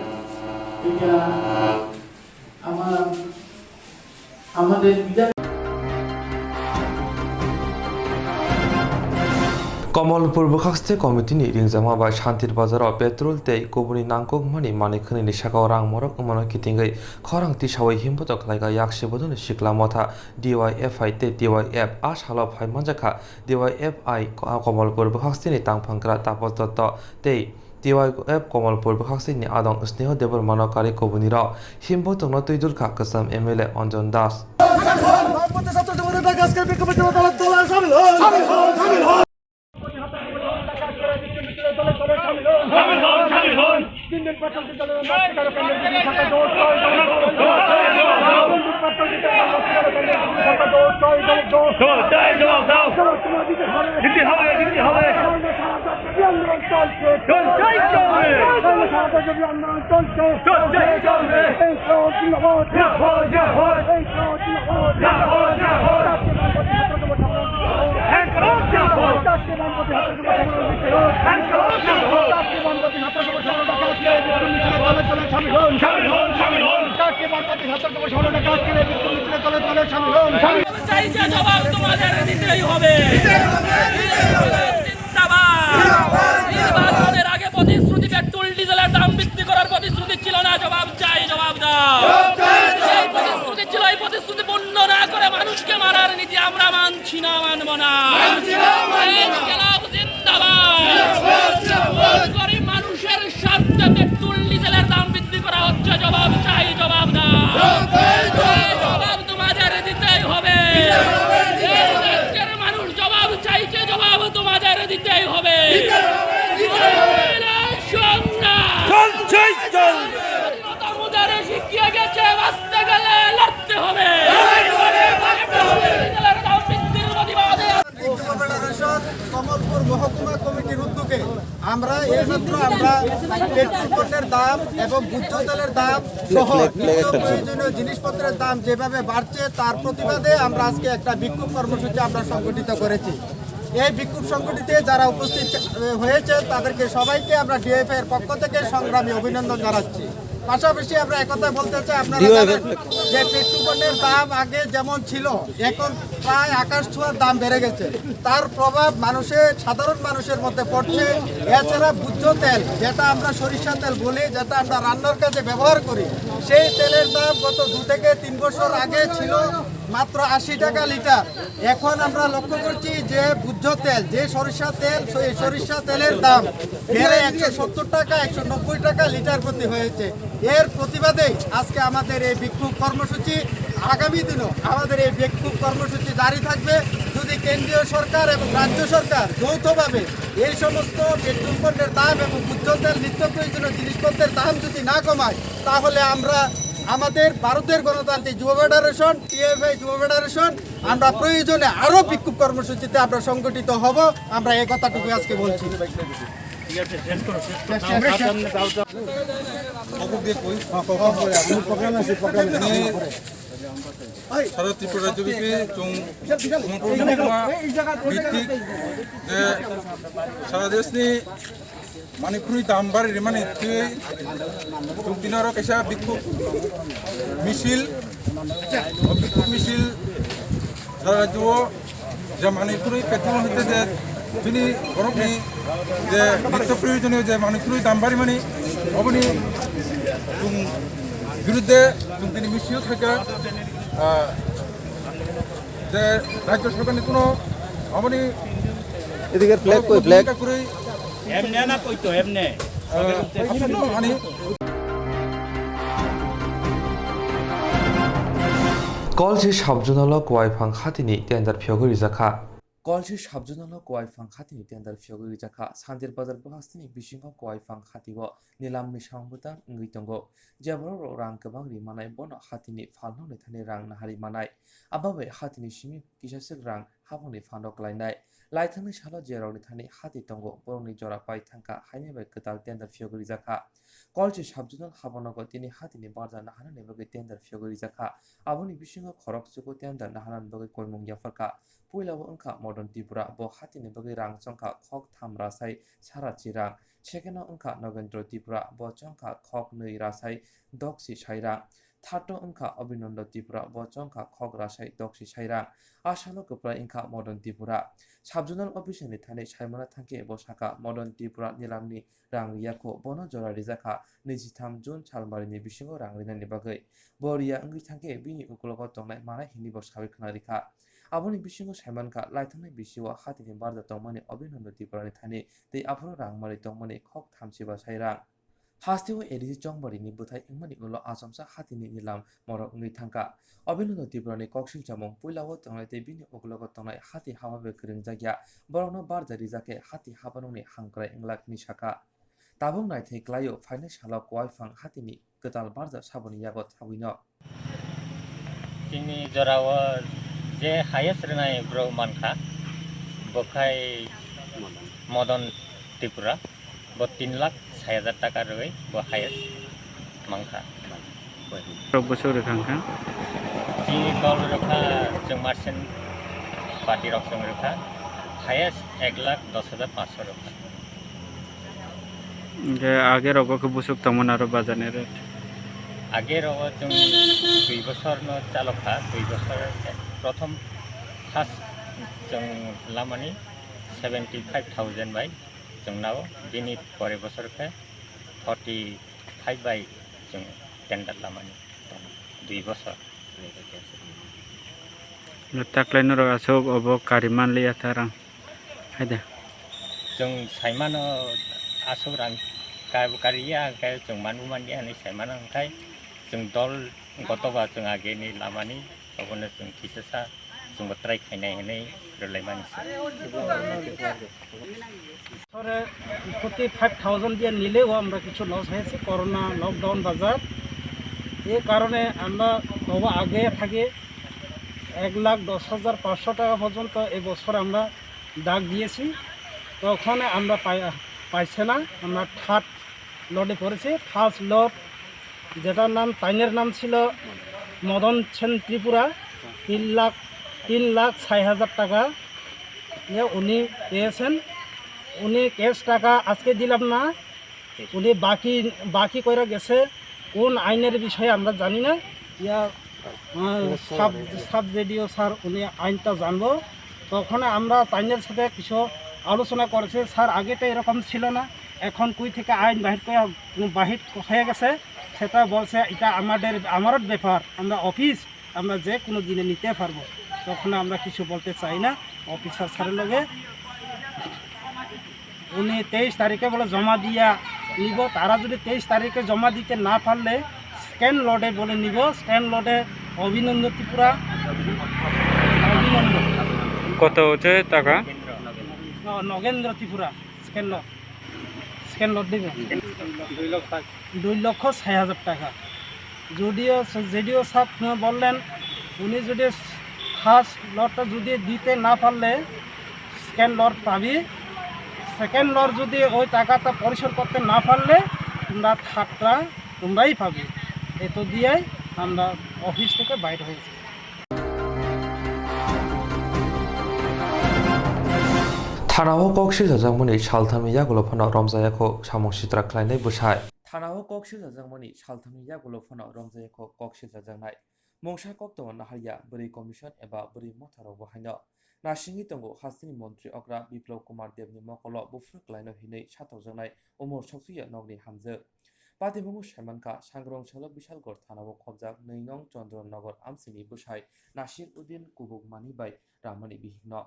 এটা আমার, আমাদের বিদায়। Komolpur bwkhakste committee ni ringjakma bai Shantir Bazar o petrol tei kubuni nangkukmani manwi khwnwini sakao rang morok wngmano kitingwi khorang tisawi himbotok khlaikha Yaksi Bodoni Sikla Motha D Y F I tei D Y F. A salo phai manjakha D Y F I Ko-, Komolpur bwkhaksini tangphangra Tapos Dotto tei D Y F Komolpur bwkhaksini adong Sneho Debbarmano karwi kubunirok himbotokno twi dulkha kwcham M L A Anjan Das. চাই যে জবাব তোমাদের দিতেই হবে। জিন্দাবাদ। নির্বাচনের আগে প্রতিশ্রুতি পেট্রোল ডিজেলের দাম বৃদ্ধি করার প্রতিশ্রুতি ছিল না, জবাব চাই, জবাব দাও। এই প্রতিশ্রুতি ছিল, এই প্রতিশ্রুতি পূর্ণ না করে মানুষকে মারার নীতি আমরা মানছি না, মানব না। ইনকিলাব জিন্দাবাদ। গরিব মানুষের স্বার্থে পেট্রোল ডিজেলের দাম বৃদ্ধি করা হচ্ছে, জবাব চাই, জবাব দাও। এই জবাব তোমাদের দিতেই হবে। এই রাজ্যের মানুষ জবাব চাইছে, জবাব তোমাদের দিতেই হবে। সংগ্রাম। স্বাধীনতা মুজারে শিখিয়ে গেছে, বাঁচতে গেলে লড়তে হবে। ডিজেলের দাম বৃদ্ধির প্রতিবাদে যুব ফেডারেশন কমলপুর মহকুমা কমিটির উদ্যোগে আমরা এইমাত্র আমরা পেট্রোল পণ্যের দাম এবং ভোজ্য তেলের দাম সহ নিত্য প্রয়োজনীয় জিনিসপত্রের দাম যেভাবে বাড়ছে, তার প্রতিবাদে আমরা আজকে একটা বিক্ষোভ কর্মসূচি আমরা সংগঠিত করেছি। এই বিক্ষোভ সংগঠিতে যারা উপস্থিত হয়েছে, তাদেরকে সবাইকে আমরা ডিওয়াইএফআই এর পক্ষ থেকে সংগ্রামী অভিনন্দন জানাচ্ছি। পাশাপাশি আমরা একথা বলতে চাই, আপনারা জানেন যে পেট্রোল পণ্যের দাম আগে যেমন ছিল, এখন প্রায় আকাশ ছোঁয়ার দাম বেড়ে গেছে। তার প্রভাব মানুষের, সাধারণ মানুষের মধ্যে পড়ছে। এছাড়া ভোজ্য তেল, যেটা আমরা সরিষা তেল বলি, যেটা আমরা রান্নার কাজে ব্যবহার করি, সেই তেলের দাম গত দু থেকে তিন বছর আগে ছিল মাত্র আশি টাকা লিটার। এখন আমরা লক্ষ্য করছি যে ভোজ্য তেল, যে সরিষা তেল, সেই সরিষা তেলের দাম বেড়ে একশো সত্তর টাকা, একশো নব্বই টাকা লিটার প্রতি হয়েছে। এর প্রতিবাদেই আজকে আমাদের এই বিক্ষোভ কর্মসূচি। আগামী দিনও আমাদের এই বিক্ষোভ কর্মসূচি জারি থাকবে। যদি কেন্দ্রীয় সরকার এবং রাজ্য সরকার যৌথভাবে এই সমস্ত পেট্রোল পণ্যের দাম এবং ভোজ্য তেল, নিত্য প্রয়োজনীয় জিনিসপত্রের দাম যদি না কমায়, তাহলে আমরা আমাদের ভারতের গণতান্ত্রিক যুব ফেডারেশন, টিএফআই যুব ফেডারেশন, আমরা প্রয়োজনে আরো বিক্ষোভ কর্মসূচিতে আমরা সংগঠিত হব। আমরা এই কথাটুকু আজকে বলছি। Sara Tripura rajyo bithi chwng Komolpur mohokuma bhitik je sara deshni manwi khwnwi dam bari rimani thwiwi chwng tini oro kaisa bikhuk misil, o bikhuk misil sara rajyo o je manwi khwnwi petrol hwnkhe je chini borokni je nitto proyojoniyo je manwi khwnwi dam barimani, oboni chwng birudde chwng tini misil khaikha, ah, je rajyo sorkarni kuno oboni এদিকে ফ্ল্যাগ কই, ফ্ল্যাগ? ভূমিকা kwrwi. এমনে না কইতো, এমনে. Ah, ani Kolshi sub-zonal o Kuaiphang hatini tender phiyogwi rijakha. Kolsi subzonal o kuai phang hatini tender phiyogwi rijak kha. Sandir Bazar bo hasteni bisingo kuai phang hati o nilamni samung bwtang wngwi tongo. Je borok rok rang kwbang ri manai bono hatini phalnokni thani rang nahari manai. Abo bai hatini simi kisaswk rang haphangni phano klainai. Laithangni salo je rokni thani hati tongo, borokni jora pai thangkha, haini bai kwtal tender phiyogwi rijak kha. Kolsi subzonal habonogo tini hatini barja naharnani bagwi tender phiyogwi rijak kha. Aboni bisingo khorokchugo tender naharnani bagwi koimung yapharkha. Puilao wngkha Modon Tripura, bo hatini bagwi rang chongkha khok tham rasai sarachi rang. Second-o wngkha Nogendro Tripura, bo chongkha khok nwi rasai doksi sai rang. Third-o wngkha Abhinando Tripura, bo chongkha khok rasai doksi sai rang. A salo kwplai wngkha Modon Tripura. Subzonal officer-ni thani saimana thangkhe bo sakha, Modon Tripura nilamni rang riyakho, bono jora rijakha nijitham June salmarini bisingo rang rinani bagwi. Bo riya wngwi thangkhe bini uklogo tongnai manai hinwi bo sawi khwna rikha. Aboni bisingo saimankha, laithangnai bisio hatini barja tongmani Abhinando Tripurani thani tei aphuru rang manwi tongmani khok thamchi ba sai rang. Hasteo A D C Chongbarini bwthai wngmani ulo achomsa hatini nilam morok wngwi thangkha. Abhinando Tripurani koksing chamung puilao tongnai tei bini uklogo tongnai hati haba bai kwrwngjakya borokno barja rijakhe hati habanokni hangkrai wngla hwnwi sakha. Tabuk naithai klaio phainai salo kuai phang hatini kwtal barja saboni yago thagwino. Chini jorao je highest rwnai borok mankha, bo khai Modon Tripura, bo tin lakh sai hajar taka rwui bo highest mankha. Rok bwswk rwkha wngkha? Chini kol rwkha, chwng merchant party rok chwng rwkha, highest ek lakh dos hajar panchsho rwkha. Hingke age rogo khe bwswk tongmani aro bajar ni rate? Age rogo chwng dui bosor no chalok kha, dui bosor prothom first chwng lamani seventy five thousand bai chwng nao, bini pore bosor khe forty five bai chwng tender lamani tongo, dui bosor. Taklai norok aswk obo kari manliya ta rang. Haida. Chwng saimano aswk rang ka-, kariya, hwnkhe chwng manbo manliya hinwi saimano, hwnkhe chwng dol gotoba chwng ageni lamani, obono chwng kisasa chwngbo try khainai hinwi rwlaimani se. বছরে forty five thousand দিয়ে নিলেও আমরা কিছু লস হয়েছে, corona lockdown বাজার। এ কারণে আমরা তবু আগে থাকি এক লাখ দশ হাজার পাঁচশো টাকা পর্যন্ত এবছর আমরা ডাক দিয়েছি, তখন আমরা পাই-, পাইছে না। আমরা থার্ড লটে পড়েছি। ফার্স্ট লট, যেটার নাম, তাইনের নাম ছিল মদন সেন ত্রিপুরা, তিন লাখ, তিন লাখ ছয় হাজার টাকা নিয়ে উনি পেয়েছেন। উনি ক্যাশ টাকা আজকে দিলাম না, উনি বাকি, বাকি কইরা গেছে। কোন আইনের বিষয়ে আমরা জানি না। ইয়া, আহ, সাব, সাব জেডিও স্যার, উনি আইনটা জানবো। তখন আমরা তাইনের সাথে কিছু আলোচনা করেছি, স্যার, আগে তো এরকম ছিল না, এখন কই থেকে আইন বাহির করে, বাহির হয়ে গেছে, সেটা বলছে, এটা আমাদের, আমারও ব্যাপার, আমরা অফিস, আমরা যে কোনো দিনে নিতে পারবো। তখন আমরা কিছু বলতে চাই না অফিসার স্যারের লগে। উনি তেইশ তারিখে বলে জমা দিয়া নিব। তারা যদি তেইশ তারিখে জমা দিতে না পারলে সেকেন্ড লটে বলে নিব। সেকেন্ড লটে অভিনন্দ ত্রিপুরা, অভিনন্দ। কত হচ্ছে টাকা? ন-, Nagendra Tripura, second lot, second lot দিবে। দুই লক্ষ ষাট হাজার টাকা। যদিও, যদিও স্যার বললেন, উনি যদি ফার্স্ট লটটা যদি দিতে না পারলে সেকেন্ড লট পাবি, সেকেন্ড লট যদি ওই টাকাটা পরিশোধ করতে না পারলে তোমরা থার্ডটা তোমরাই পাবে। এত দিয়েই আমরা অফিস থেকে বাইরে হয়েছি। Thanao kok silchajakmani salthamni yagulo phano romjayakho samung sitra khlainai bwsai. Thanao kok silchajakmani salthamni yagulo phano romjayakho kok silchajaknai. Mungsa koktwma naharya bwrwi commission eba bwrwi motharokbo haino nasingwi tongo hasteni montri okra Biplab Kumar Debni mokolo buphuru klaino hinwi satokjaknai umor soksuya nokni hamjwk. Patimungo saimankha, Sangrong salo Bisalgor thanao khobjak nwi nong Chandra Nagar amchaini bwsai Nasir Uddin kubuk manwi bai ramani bihikno.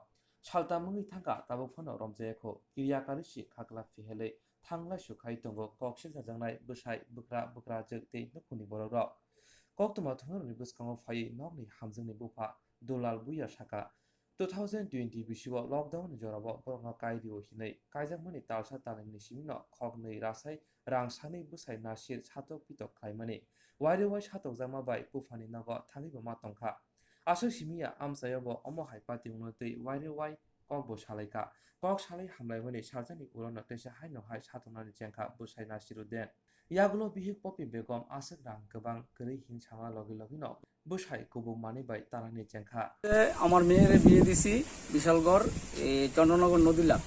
Saltam wngwi thangkha, tabuk phano romjayakho, kirya karwi si khakla phihelwi thanglai sukhai tongo kok silchajaknai bwsai, bwkra, bwkrajwk tei nukhungni borokrok. Koktwma thungrokni bwskango phaiwi nokni hamjwkni bupha Dulal Buya sakha, Two thousand twenty bisingo lockdown ni jorao borokno kai rio hinwi kaijakmani talsa talnwini simi no khoknwi rasai rang sanwi bwsai nasir satok pitok khlaimani wairewai satokjakma bai buphani nogo thangwi bo ma tongkha. Aswk simi ya amchaio bo omo hai patiungno twi wairewai kok bo salaikha. Kok salai hamlaimani saljakni ulono teisa haino hai satoknani chengkha bwsai Nasiruddin. Yagulo bihik Popi Begum aswk rang kwbang kwrwi hin sama logi logino bwsai kubung manwi bai talangni chengkha. আমার মেয়েরে বিয়ে দিছি বিশালগড়, এই চন্দ্রনগর নদীলা।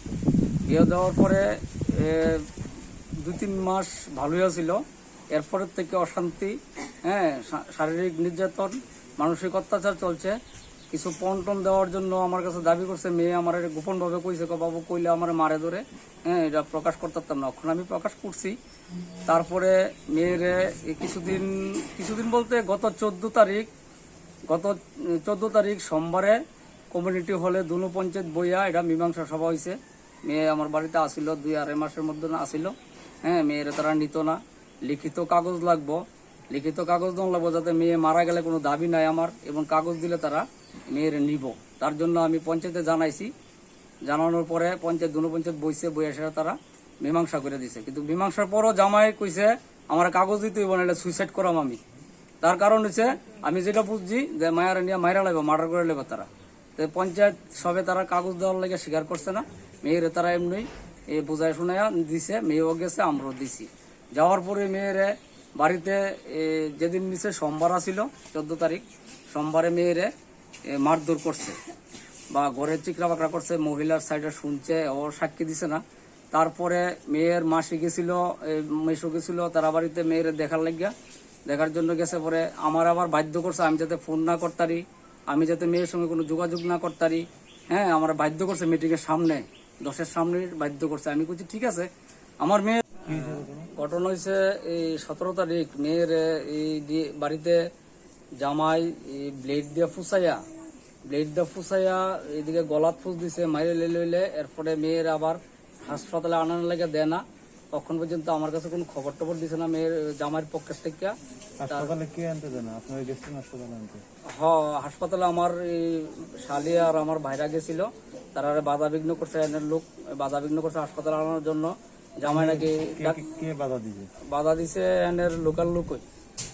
বিয়ে দেওয়ার পরে এ, দুই তিন মাস ভালোই আছিল, এরপরের থেকে অশান্তি, হ্যাঁ, শা- শারীরিক নির্যাতন, মানসিক অত্যাচার চলছে। কিছু পণ টন দেওয়ার জন্য আমার কাছে দাবি করছে মেয়ে, আমার গোপনভাবে কইছে, "বাবু কইলে আমার মারে ধরে, হ্যাঁ, এটা প্রকাশ করতে পারতাম না।" এখন আমি প্রকাশ করছি। তারপরে মেয়েরে এই কিছুদিন, কিছুদিন বলতে গত চোদ্দ তারিখ, গত উম, চোদ্দ তারিখ সোমবারে কমিউনিটি হলে দুনো পঞ্চায়েত বইয়া এটা মীমাংসা সভা হয়েছে। মেয়ে আমার বাড়িতে আসিল, দুই আড়াই মাসের মধ্যে না আসিল। হ্যাঁ, মেয়েরে তারা নিত না। লিখিত কাগজ লাগবো। লিখিত কাগজ দেওয়া লাগবো, যাতে মেয়ে মারা গেলে কোনো দাবি নাই আমার, এবং কাগজ দিলে তারা মেয়েরে নিব। তার জন্য আমি পঞ্চায়েতে জানাইছি। জানানোর পরে পঞ্চায়েত, দুনো পঞ্চায়েত বইছে, বইয়া সেটা তারা মীমাংসা করে দিছে। কিন্তু মীমাংসার পরও জামাই কইছে, "আমার কাগজ দিতে হইব, নাহলে সুইসাইড করাম আমি।" তার কারণ হচ্ছে, আমি যেটা বুঝছি যে মায়ারে নিয়ে মাইরা লাগবে, মার্ডার করে নেবে তারা। তো পঞ্চায়েত সবে তারা কাগজ দেওয়ার লাগে স্বীকার করছে না। মেয়েরে তারা এমনি এ, বুঝায় শুনায় দিছে, মেয়েও গেছে, আমরাও দিছি। যাওয়ার পরে মেয়েরে বাড়িতে, এ, যেদিন নিছে সোমবার আছিল, চোদ্দ তারিখ, সোমবারে মেয়েরে এ, মারধর করছে বা ঘরে চিকরা বাকরা করছে, মহিলার সাইডে শুনছে, ও সাক্ষী দিছে না। তারপরে মেয়ের মাসি গেছিল, এ, মেসো গেছিল তারা বাড়িতে মেয়ের দেখার লাগিয়া, দেখার জন্য গেছে। পরে আমার আবার বাধ্য করছে আমি যাতে ফোন না করতারি, আমি যাতে মেয়ের সঙ্গে কোনো যোগাযোগ না করতারি। হ্যাঁ, আমার বাধ্য করছে মিটিংয়ের সামনে, দশের সামনে বাধ্য করছে। আমি কইছি, "ঠিক আছে।" আমার মেয়ে, ঘটনা হয়েছে এই সতেরো তারিখ, মেয়ের এই দি- বাড়িতে জামাই এই ব্লেড দিয়ে ফুসাইয়া, ব্লেড দিয়ে ফুসাইয়া এইদিকে গলাত ফুস দিছে, মাইরে লইলে লইলে, এরপরে মেয়ের আবার হাসপাতালে আনার লাগে দেয় না। তখন পর্যন্ত আমার কাছে কোনো খবর টবর দিছে না মেয়ের, জামাইয়ের পক্ষের থেকে। তার হাসপাতালে কে আনতে দেয় না? আপনারা গেছিলেন হাসপাতালে আনতে? হ, হাসপাতালে আমার এই শালি আর আমার ভাইরা গেছিল, তারা বাধা বিঘ্ন করছে, এনের লোক বাধা বিঘ্ন করছে হাসপাতালে আনার জন্য। জামাই নাকি কে, ডাক- কে, কে বাধা দিছে? বাধা দিছে এনের লোকাল লোকই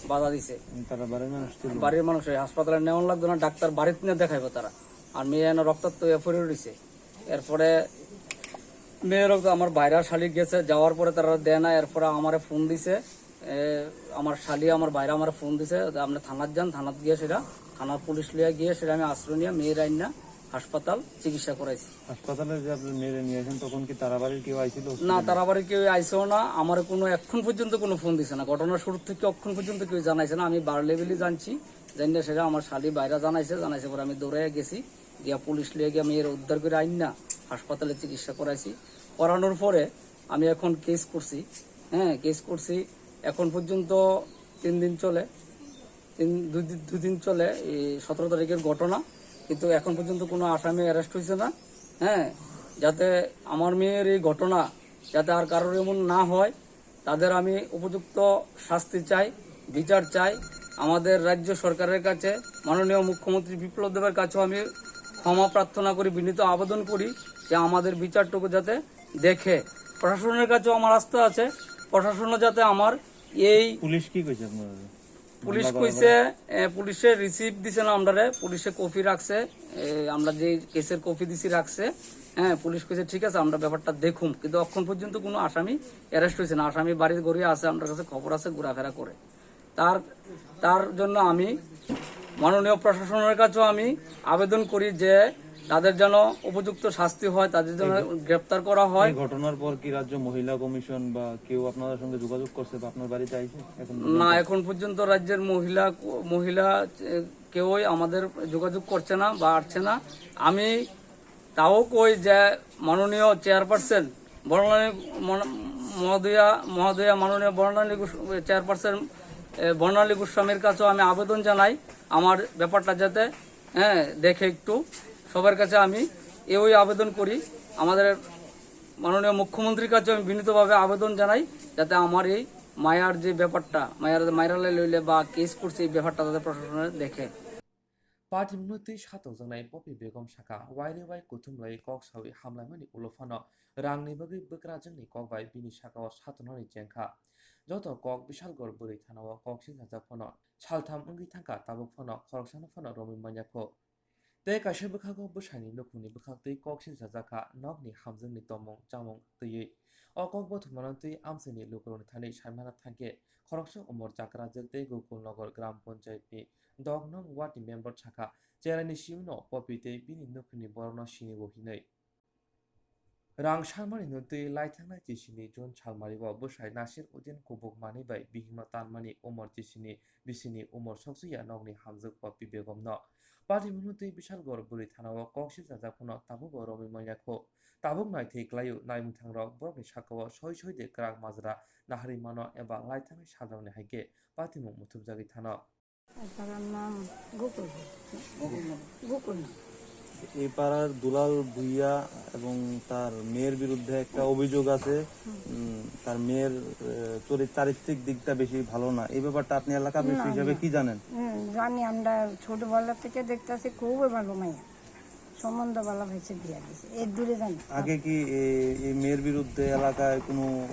বাধা দিছে। উম, তারা বাড়ির মানুষ ছিল? বাড়ির মানুষ, এই হাসপাতালে নেওয়ান লাগতো না, ডাক্তার বাড়িতে নিয়ে দেখাইবো তারা। আর মেয়ে এনে রক্তাক্ত হয়ে পড়ে রয়েছে। এরপরে মেয়ের রক্ত আমার বাইরা শালি গেছে, যাওয়ার পরে তারা দেয় না। এরপরে আমারে ফোন দিছে, এ, আমার শালি, আমার বাইরা আমারে ফোন দিছে, "আপনি থানাত যান, থানাত গিয়ে সেটা, থানার পুলিশ লিয়ে গিয়ে সেটা আমি আশ্রয় নিয়ে মেয়ের আইন না হাসপাতাল চিকিৎসা করাইছি।" হাসপাতালে যে আপনি মেয়েরে নিয়ে আসেন, তখন কি তারাবাড়ির কেউ আইছিল না, হসপিটালে? তারাবাড়ির কেউ আইসেও না, আমার কোনো, এখন পর্যন্ত কোনো ফোন দিছে না। ঘটনা শুরু থেকে এখন পর্যন্ত কেউ জানাইছে না। আমি বার লেভেলে জানছি, জানি না সেটা আমার শালি বাইরা জানাইছে, জানাইছে পরে আমি দৌড়াইয়া গেছি, গিয়া পুলিশ লিয়ে গিয়া মেয়ের উদ্ধার করে আইন না হাসপাতালে চিকিৎসা করাইছি। করানোর পরে আমি এখন কেস করছি, হ্যাঁ, কেস করছি। এখন পর্যন্ত তিন দিন চলে, তিন, দুই দিন, দুই দিন চলে এই সতেরো তারিখের ঘটনা, কিন্তু এখন পর্যন্ত কোনো আসামি অ্যারেস্ট হয়েছে না। হ্যাঁ, যাতে আমার মেয়ের এই ঘটনা যাতে আর কারোর এমন না হয়, তাদের আমি উপযুক্ত শাস্তি চাই, বিচার চাই। আমাদের রাজ্য সরকারের কাছে, মাননীয় মুখ্যমন্ত্রী বিপ্লব দেবের কাছেও আমি ক্ষমা প্রার্থনা করি, বিনীত আবেদন করি যে আমাদের বিচারটুকু যাতে দেখে। প্রশাসনের কাছেও আমার আস্থা আছে, প্রশাসনও যাতে আমার এই পুলিশ কি কইছে আপনারা? পুলিশ কইছে, এ, পুলিশে রিসিপ্ট দিছে না আমরারে, পুলিশে কপি রাখছে, এ, আমরা যে কেসের কপি দিছি রাখছে। হ্যাঁ, পুলিশ কইছে, "ঠিক আছে, আমরা ব্যাপারটা দেখুম," কিন্তু এখন পর্যন্ত কোনো আসামি অ্যারেস্ট হয়েছে না। আসামি বাড়ির ঘরে আছে, আমার কাছে খবর আছে, ঘোরাফেরা করে। তার, তার জন্য আমি মাননীয় প্রশাসনের কাছেও আমি আবেদন করি যে তাদের যেন উপযুক্ত শাস্তি হয়, তাদের যেন এই ঘ-, গ্রেপ্তার করা হয়। এই ঘটনার পর কি রাজ্য মহিলা কমিশন বা কেউ আপনাদের সঙ্গে যোগাযোগ করছে বা আপনার বাড়িতে আইছে এখন পর্যন্ত? না, এখন পর্যন্ত রাজ্যের মহিলা, মহিলা, এ, কেউই আমাদের যোগাযোগ করছে না বা আসছে না। আমি তাও কই যে মাননীয় চেয়ারপারসন বর্ণালী মন-, মহোদয়া, মহোদয়া মাননীয় বর্ণালী গোস-, চেয়ারপারসন, এ, বর্ণালী গোস্বামীর কাছেও আমি আবেদন জানাই আমার ব্যাপারটা যাতে, হ্যাঁ, দেখে একটু। সবার কাছে আমি এওই আবেদন করি, আমাদের মাননীয় মুখ্যমন্ত্রীর কাছে আমি বিনীতভাবে আবেদন জানাই যাতে আমার এই মায়ার যে ব্যাপারটা, মায়ার, মায়েরালে লইলে বা কেস করছে, এই ব্যাপারটা যাতে প্রশাসনে দেখে। Patimungno twi satokjaknai Popi Begom sakha, wairwi wai kuthumlai kok sawi hamlaimani ulo phano rangni bagwi bwkrajwkni kok bai bini sakao satoknani chengkha. Joto kok Bishalgarh bwrwi thanao kok sinchajak phano saltham wngwi thangkha, tabuk phano khoroksano phano romwi manya kho. Tei kaisa bwkhago bwsani nukhungni bwkhaktwi kok sinchajak kha, nokni hamjwkni tongmung chamung twiwi. O kok bothomano twi amchaini lukurokni thani saimana thangkhe, khoroksa umor chakrajwk tei Gokul Nagar Gram Panchayatni dok nong wardni member sakha, cheraini simino Popi tei bini nukhungni borokno sinigo hinwi. Rang salmani no twi laithangnai chisini June salmario bwsai Nasir Uddin kubuk manwi bai bihikno tanmani umor chisini bisini umor soksuya nokni hamjwk Popi Begomno. Patimungno twi Bishalgarh bwrwi thanao kok sinchajak phano tabukbo romwi manya kho. Tabuk naithai klaio, naimwthangrok borokni sakao soi soi de kwrak majra naharwi mano eba laithangnai salrokni hai khe patimung muthubjagwi thano. তার নাম গোকুল। গোকুল নাম। এই পাড়ার দুলাল ভুইয়া এবং তার মেয়ের বিরুদ্ধে একটা অভিযোগ আছে। উম, তার মেয়ের আহ, চরিত চারিত্রিক দিকটা বেশি ভালো না। এই ব্যাপারটা আপনি এলাকাবাসী না, হিসাবে না। কি জানেন? হুম, জানি, আমরা ছোটবেলা থেকে দেখতেছি খুবই ভালো মাইয়া, সম্বন্ধ ভালো হয়েছে, বিয়া দিছে, এর দূরে জানি। আগে কি এ- এই মেয়ের বিরুদ্ধে এলাকায় কোনো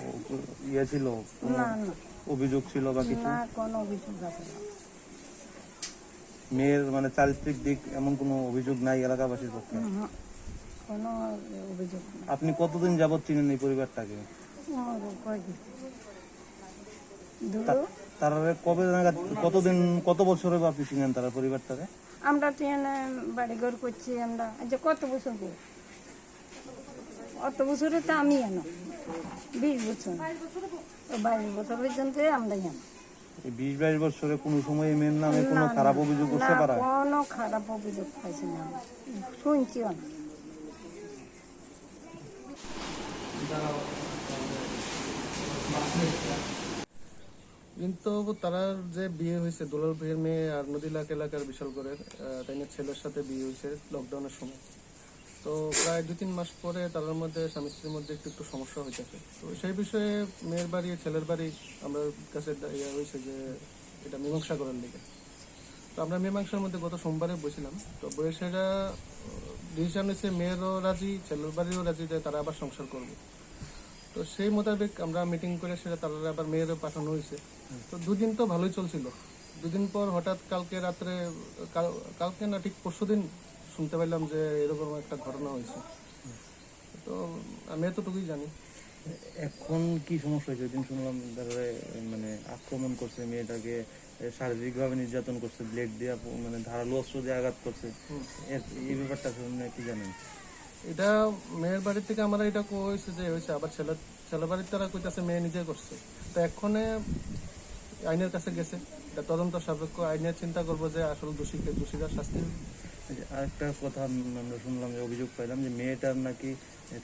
ইয়ে ছিল, কোনো না, না। অভিযোগ ছিল বা কিছু? না, কোনো অভিযোগ আছে না। মেয়ের মানে চারিত্রিক দিক এমন কোনো অভিযোগ নাই এলাকাবাসীর পক্ষে? হুম, কোনো অভিযোগ নেই। আপনি কতদিন যাবত চিনেন এই পরিবারটাকে? ও, কয়দিন? দুটো। তারা কবে নাগাদ, কতদিন, কত বছর হবে আপনি চিনেন তারা পরিবারটাকে? আমরা তো এখানে বাড়ি ঘর করছি আমরা, আচ্ছা, কত বছর গো? অত বছরে তো আমি এনো, বিশ বছর। তো বাইশ বছর পর্যন্ত আমরা এনো। এই বিশ বাইশ বছরে কোনো সময় এই মেয়ের নামে কোনো না, না, খারাপ অভিযোগ উঠতে না, পারে? কোনো খারাপ অভিযোগ পাইছি না আমরা, শুনছিও না। কিন্তু তারার যে বিয়ে হয়েছে দুলাল ভাইয়ের মেয়ে আর নদীলাক এলাকার বিশালগড়ের আহ, তাই না ছেলের সাথে বিয়ে হয়েছে লকডাউনের সময়। তো প্রায় দুই তিন মাস পরে তারার মধ্যে স্বামী স্ত্রীর মধ্যে একটু একটু সমস্যা হইতেছে। তো সেই বিষয়ে মেয়ের বাড়ি ছেলের বাড়ি আমার কাছে দা- ইয়ে হয়েছে যে এটা মীমাংসা করার লেগে। তো আমরা মীমাংসার মধ্যে গত সোমবারে বসছিলাম। তো বসে সেটা ডিসিশন হয়েছে মেয়েরও রাজি, ছেলের বাড়িও রাজি যে তারা আবার সংসার করবে। তো সেই মোতাবেক আমরা মিটিং করে সেটা তারা আবার মেয়েরও পাঠানো হয়েছে। তো দুদিন তো ভালোই চলছিল। দুদিন পর হঠাৎ কালকে রাত্রে, কাল- কালকে না, ঠিক পরশুদিন শুনতে পাইলাম যে এরকম একটা ঘটনা হয়েছে। তো আমি এতটুকুই জানি। এখন কি সমস্যা হয়েছে? ওই দিন শুনলাম তারা মানে আক্রমণ করছে মেয়েটাকে, এ, শারীরিকভাবে নির্যাতন করছে, ব্লেড দিয়ে আপ- মানে ধারালো অস্ত্র দিয়ে আঘাত করছে। হুম। এর- এই ব্যাপারটা শুনে কি জানেন? এটা মেয়ের বাড়ি থেকে আমরা এটা কইছে যে হয়েছে, আবার ছেলে ছেলে বাড়ির তারা কইতাছে মেয়ে নিজে করছে। তো এক্ষণে আইনের কাছে গেছে, এটা তদন্ত সাপেক্ষ আইনের চিন্তা করবো যে আসলে দোষী কে, দোষীরা শাস্তি। এই যে আরেকটা কথা আম- আমরা শুনলাম যে অভিযোগ পাইলাম যে মেয়েটার নাকি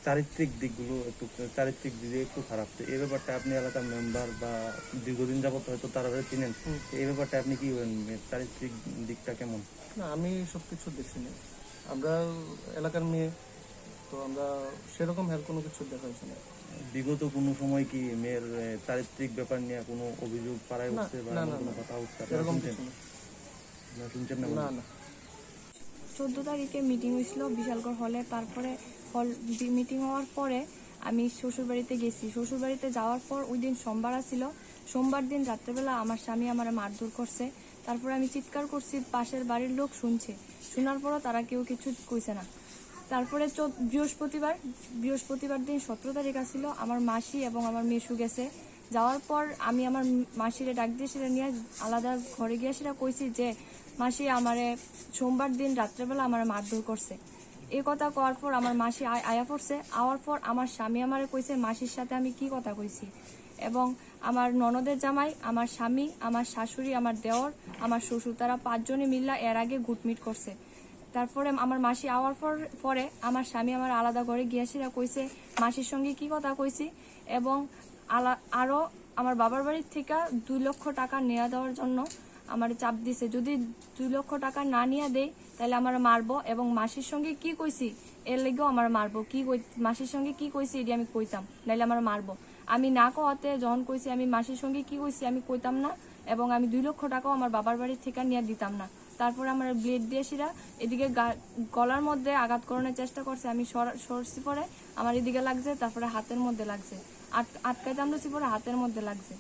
চারিত্রিক দিকগুলো একটু, চারিত্রিক দিকে একটু খারাপ। তো এই ব্যাপারটা আপনি এলাকার মেম্বার বা দীর্ঘদিন যাবত হয়তো তারা চিনেন, হুম। তো এই ব্যাপারটা আপনি কি বলেন? মেয়ের চারিত্রিক দিকটা কেমন? না, আমি সব কিছু দেখছি না। আমরা এলাকার মেয়ে, তো আমরা সেরকম হের কোনো কিছু দেখা হয়েছে না। বিগত কোনো সময় কি মেয়ের এ, চারিত্রিক ব্যাপার নিয়ে কোনো অভিযোগ পাড়ায় না, উঠছে বা না, এমন না, কোনো না। কথা উঠছে? আপনারা এরকম শুনছেন? কিছু না। না, শুনছেন না? না, না। চোদ্দ তারিখে মিটিং হয়েছিল বিশালগড় হলে। তারপরে হল মিটিং হওয়ার পরে আমি শ্বশুরবাড়িতে গেছি। শ্বশুরবাড়িতে যাওয়ার পর ওই দিন সোমবার আছিল। সোমবার দিন রাত্রেবেলা আমার স্বামী আমারে মারধর করছে। তারপরে আমি চিৎকার করছি, পাশের বাড়ির লোক শুনছে। শোনার পরও তারা কেউ কিছু কইছে না। তারপরে চৌ- বৃহস্পতিবার, বৃহস্পতিবার দিন সতেরো তারিখ আছিল, আমার মাসি এবং আমার মেশু গেছে। যাওয়ার পর আমি আমার মাসিরে ডাক দিয়ে সেটা নিয়ে আলাদা ঘরে গিয়ে সেটা কইছি যে মাসি আমারে সোমবার দিন রাত্রেবেলা আমারে মারধর করছে। এই কথা কওয়ার পর আমার মাসি আয়- আয়া পড়ছে। আওয়ার পর আমার স্বামী আমারে কইছে মাসির সাথে আমি কি কথা কইছি, এবং আমার ননদের জামাই, আমার স্বামী, আমার শাশুড়ি, আমার দেওর, আমার শ্বশুর, তারা পাঁচজনে মিল্লা এর আগে গুটমিট করছে। তারপরে আমার মাসি আওয়ার পর পরে আমার স্বামী আমার আলাদা ঘরে গিয়া সেটা কইছে মাসির সঙ্গে কি কথা কইছি, এবং আলা- আরও আমার বাবার বাড়ির থেকে দুই লক্ষ টাকা নেওয়া দেওয়ার জন্য আমার চাপ দিছে। যদি দুই লক্ষ টাকা না নিয়ে দেই, তাহলে আমার মারবো, এবং মাসির সঙ্গে কি কইছি, এর লেগেও আমার মারবো। কি কই- মাসির সঙ্গে কি কইছি, এটি আমি কইতাম, নাইলে আমার মারবো। আমি না কওয়াতে যখন কইছি আমি মাসির সঙ্গে কি কইছি আমি কইতাম না, এবং আমি দুই লক্ষ টাকাও আমার বাবার বাড়ির থেকে নিয়ে দিতাম না। তারপরে আমার ব্লেড দিয়ে সেটা এদিকে গা-, গলার মধ্যে আঘাত করানোর চেষ্টা করছে। আমি সর-, সরছি পরে আমার এদিকে লাগছে, তারপরে হাতের মধ্যে লাগছে, আট-, আটকাইতাম ধরছি পরে হাতের মধ্যে লাগছে।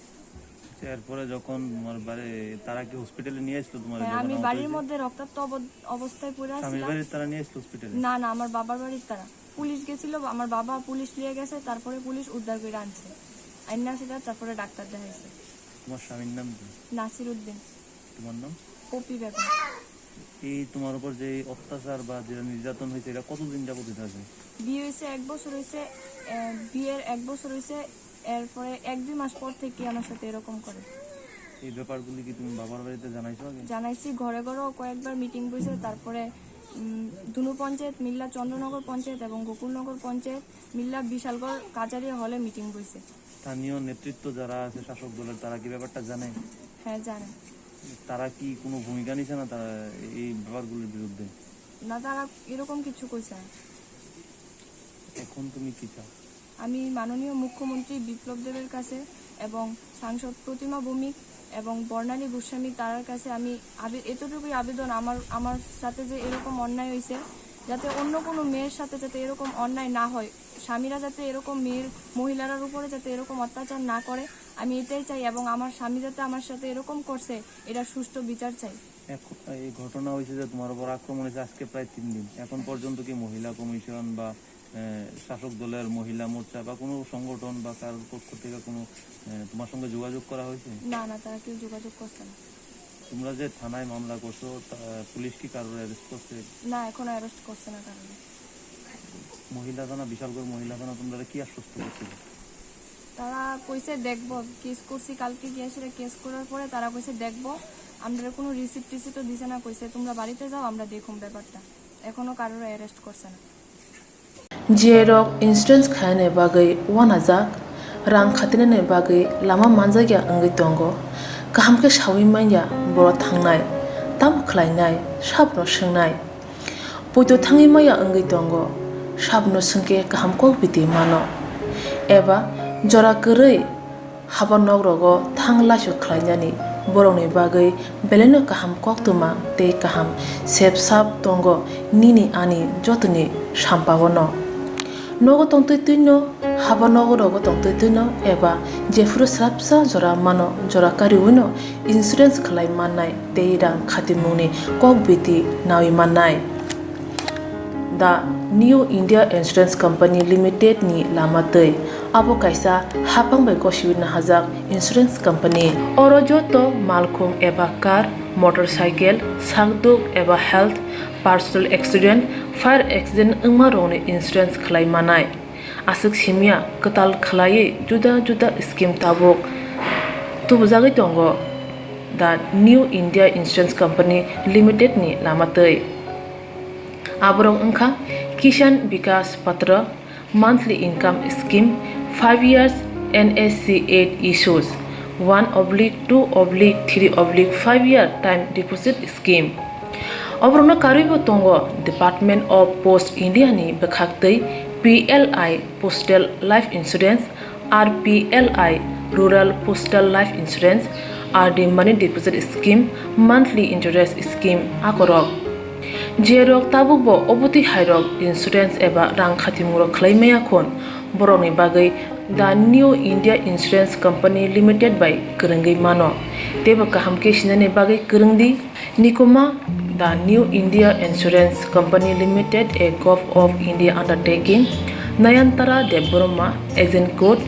আচ্ছা, এরপরে যখন তোমার বাড়ি, তারা কি হসপিটালে নিয়ে আসলো তোমার? হ্যাঁ, যখন আমি আহত বাড়ির হয়েছে? মধ্যে রক্তাক্ত অব-, অবস্থায় পড়ে স্বামীর আছিলাম। বাড়ির তারা নিয়ে আসলো হসপিটালে? না, না, আমার বাবার বাড়ির তারা। পুলিশ গেছিল, আমার বাবা পুলিশ নিয়ে গেছে, তারপরে পুলিশ উদ্ধার করে আনছে। আইনা সেটা তারপরে ডাক্তার দেখাইছে। তোমার স্বামীর নাম কি? নাসির উদ্দিন। তোমার নাম? পপি বেগম। এই তোমার উপর যে এই অত্যাচার বা যে নির্যাতন হয়েছে, এটা কতদিন যাবত হইতে আছে? বিয়ে হয়েছে এক বছর হয়েছে, আহ, বিয়ের এক বছর হয়েছে, এরপরে এক দুই মাস পর থেকে আমার সাথে এরকম করে। এই ব্যাপারগুলি কি তুমি বাবার বাড়িতে জানাইছো আগে? জানাইছি, ঘরে ঘরেও কয়েকবার মিটিং বইছে, তারপরে, উম, ধুনু পঞ্চায়েত, মিল্লা চন্দ্রনগর পঞ্চায়েত এবং গোকুলনগর পঞ্চায়েত, মিল্লা বিশালগড় কাচারিয়া হলে মিটিং বইছে। স্থানীয় নেতৃত্ব যারা আছে শাসক দলের, তারা কি ব্যাপারটা জানে? হ্যাঁ, জানে। তারা কি কোনো ভূমিকা নিছে না তারা এই ব্যাপারগুলির বিরুদ্ধে? না, তারা এরকম কিছু কইছে না। এখন তুমি কি চাও? আমি মাননীয় মুখ্যমন্ত্রী বিপ্লব দেবের কাছে এবং সাংসদ প্রতিমা ভৌমিক এবং বর্ণালী গোস্বামী তারার কাছে আমি আবে-, এতটুকুই আবেদন, আমার, আমার সাথে যে এরকম অন্যায় হয়েছে, যাতে অন্য কোনো মেয়ের সাথে যাতে এরকম অন্যায় না হয়, স্বামীরা যাতে এরকম মেয়ের, মহিলারার উপরে যাতে এরকম অত্যাচার না করে, আমি এটাই চাই। এবং আমার স্বামী যাতে আমার সাথে এরকম করছে, এটা সুষ্ঠু বিচার চাই। এখন এই ঘটনা হয়েছে যে তোমার উপর আক্রমণ হয়েছে আজকে প্রায় তিন দিন, এখন পর্যন্ত কি মহিলা কমিশন বা, আহ, শাসক দলের মহিলা মোর্চা বা কোনো সংগঠন বা কারোর পক্ষ থেকে কোনো, আহ, তোমার সঙ্গে যোগাযোগ করা হয়েছে? না, না, তারা কেউ যোগাযোগ করছে না। তোমরা যে থানায় মামলা করছো, তা, পুলিশ কি কারোর অ্যারেস্ট করছে? না, এখনো অ্যারেস্ট করছে না কারোর। মহিলা থানা, বিশালগড় মহিলা থানা তোমরা কি আশ্বস্ত করছিল? তারা কইছে দেখবো, কেস করছি, কালকে গিয়ে সেটা কেস করার পরে তারা কইছে দেখবো, আমরা কোনো রিসিপ্ট টিসিপ্টও দিছে না, কইছে তোমরা বাড়িতে যাও, আমরা দেখুন ব্যাপারটা। এখনো কারোর অ্যারেস্ট করছে না। Jerok insurance khainani bagwi uanajak, rang khatinani bagwi lama manjakya wngwi tongo. Kaham khe saui manya borok thangnai, tamo khlainai, sabono swngnai. Poito thangwi maya wngwi tongo, sabono swngkhe kaham kok biti mano. Eba jora kwrwi haba nok rogo thang laisok khlainani borokni bagwi belaino kaham koktwma tei kaham sep sap tongo nini ani jotoni sampao no. Nogo tongtwi twino, haba nogo rogo tongtwi twino eba jephuru swrapsa jora mano, jora kariwino insurance khlai mannai tei rang khatimungni kok biti nawi mannai. The New India Insurance Company Limited ni lama twi. Abo kaisa haphang bai gosiwi nahajak insurance company. Oro joto malkhung eba car, motorcycle, sakduk eba health, personal accident, fire accident wngma rokni insurance khlai manai. Aswk simya kwtal khlaiwi juda juda scheme tabuk tubujagwi tongo The New India Insurance Company Limited ni lama twi. Aborok wngkha Kisan Vikas Patra Monthly Income Scheme, five years N S C eight issues, one oblique two oblique three oblique five year time deposit scheme. Oborokno karwibo tongo Department of Post India ni bwkhaktwi P L I Postal Life Insurance, R P L I Rural Postal Life Insurance, R D Money Deposit Scheme, Monthly Interest Scheme akorok. Jerok tabukbo obotwi hairok insurance eba rang khatimungrok khlai maya khun, borokni bagwi The New India Insurance Company Limited bai kwrwngwi mano. Teibo kaham khe sinani bagwi kwrwngdi. Nikuma, The New India Insurance Company Limited, a Govt of India undertaking, Nayantara Debbarma, agent code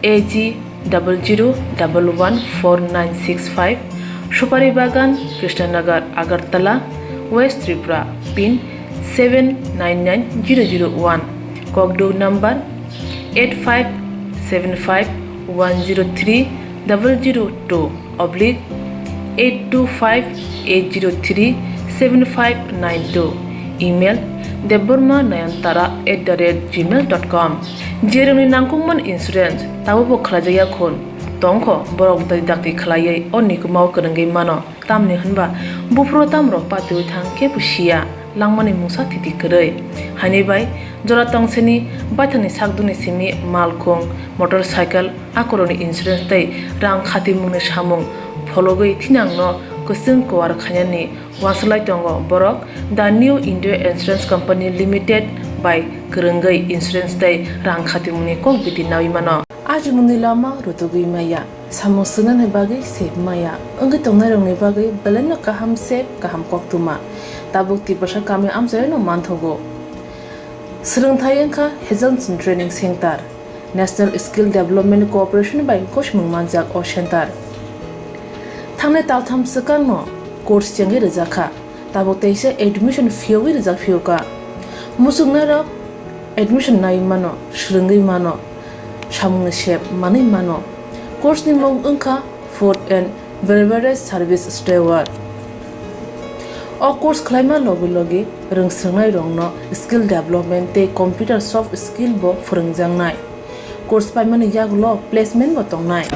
A G double zero double one four nine six five, Supari Bagan, Krishnanagar, Agartala, West Tripura, pin seven nine nine zero zero one, kokduk number eight five seven five one zero three double zero two oblique eight two five eight zero three seven five nine two, email debbarma nayantara at the rate gmail dot com. Jerokni nangkukmani insurance tabukbo khlaijakya khun, tongkho borok dakti dakti khlaiwi o nikumao kwrwngwi mano. Tamni hwnba buphuru tamrok patiwi thang khe bo siya, langmani mungsa thiti kwrwi. Haini bai jora tongsini baithangni sakdukni simi malkhung, motorcycle, akorokni insurance tei rang khatimungni samung phologwi thinangno Bwswng kuar khainani uanswlai tongo borok The New India Insurance Company Limited bai kwrwngwi insurance tei rang khatimungni kok bidi nawi mano. Ajimungni lama rutugwi maya, samung swngnani bagwi sep maya, wngwi tongnairokni bagwi belaino kaham sep, kaham koktwma. Tabuk Tiprasa kami amchaino manthogo. Swrwngthai wngkha Hazelson Training Center, National Skill Development Corporation bai gosimung manjak o center. Thangnai taltham swkangno course chengwi rwjakha, tabuk teisa admission phiyogwi rwjak phiyokha. Muchungnairok admission naiwi mano, swrwngwi mano, samungni sep manwi mano. Course ni mung wngkha Food and Beverage Service Steward. O course khlaima logi logi rwngswngnairokno skill development tei computer soft skill bo phwrwngjaknai. Course paimani yagulo placement bo tongnai.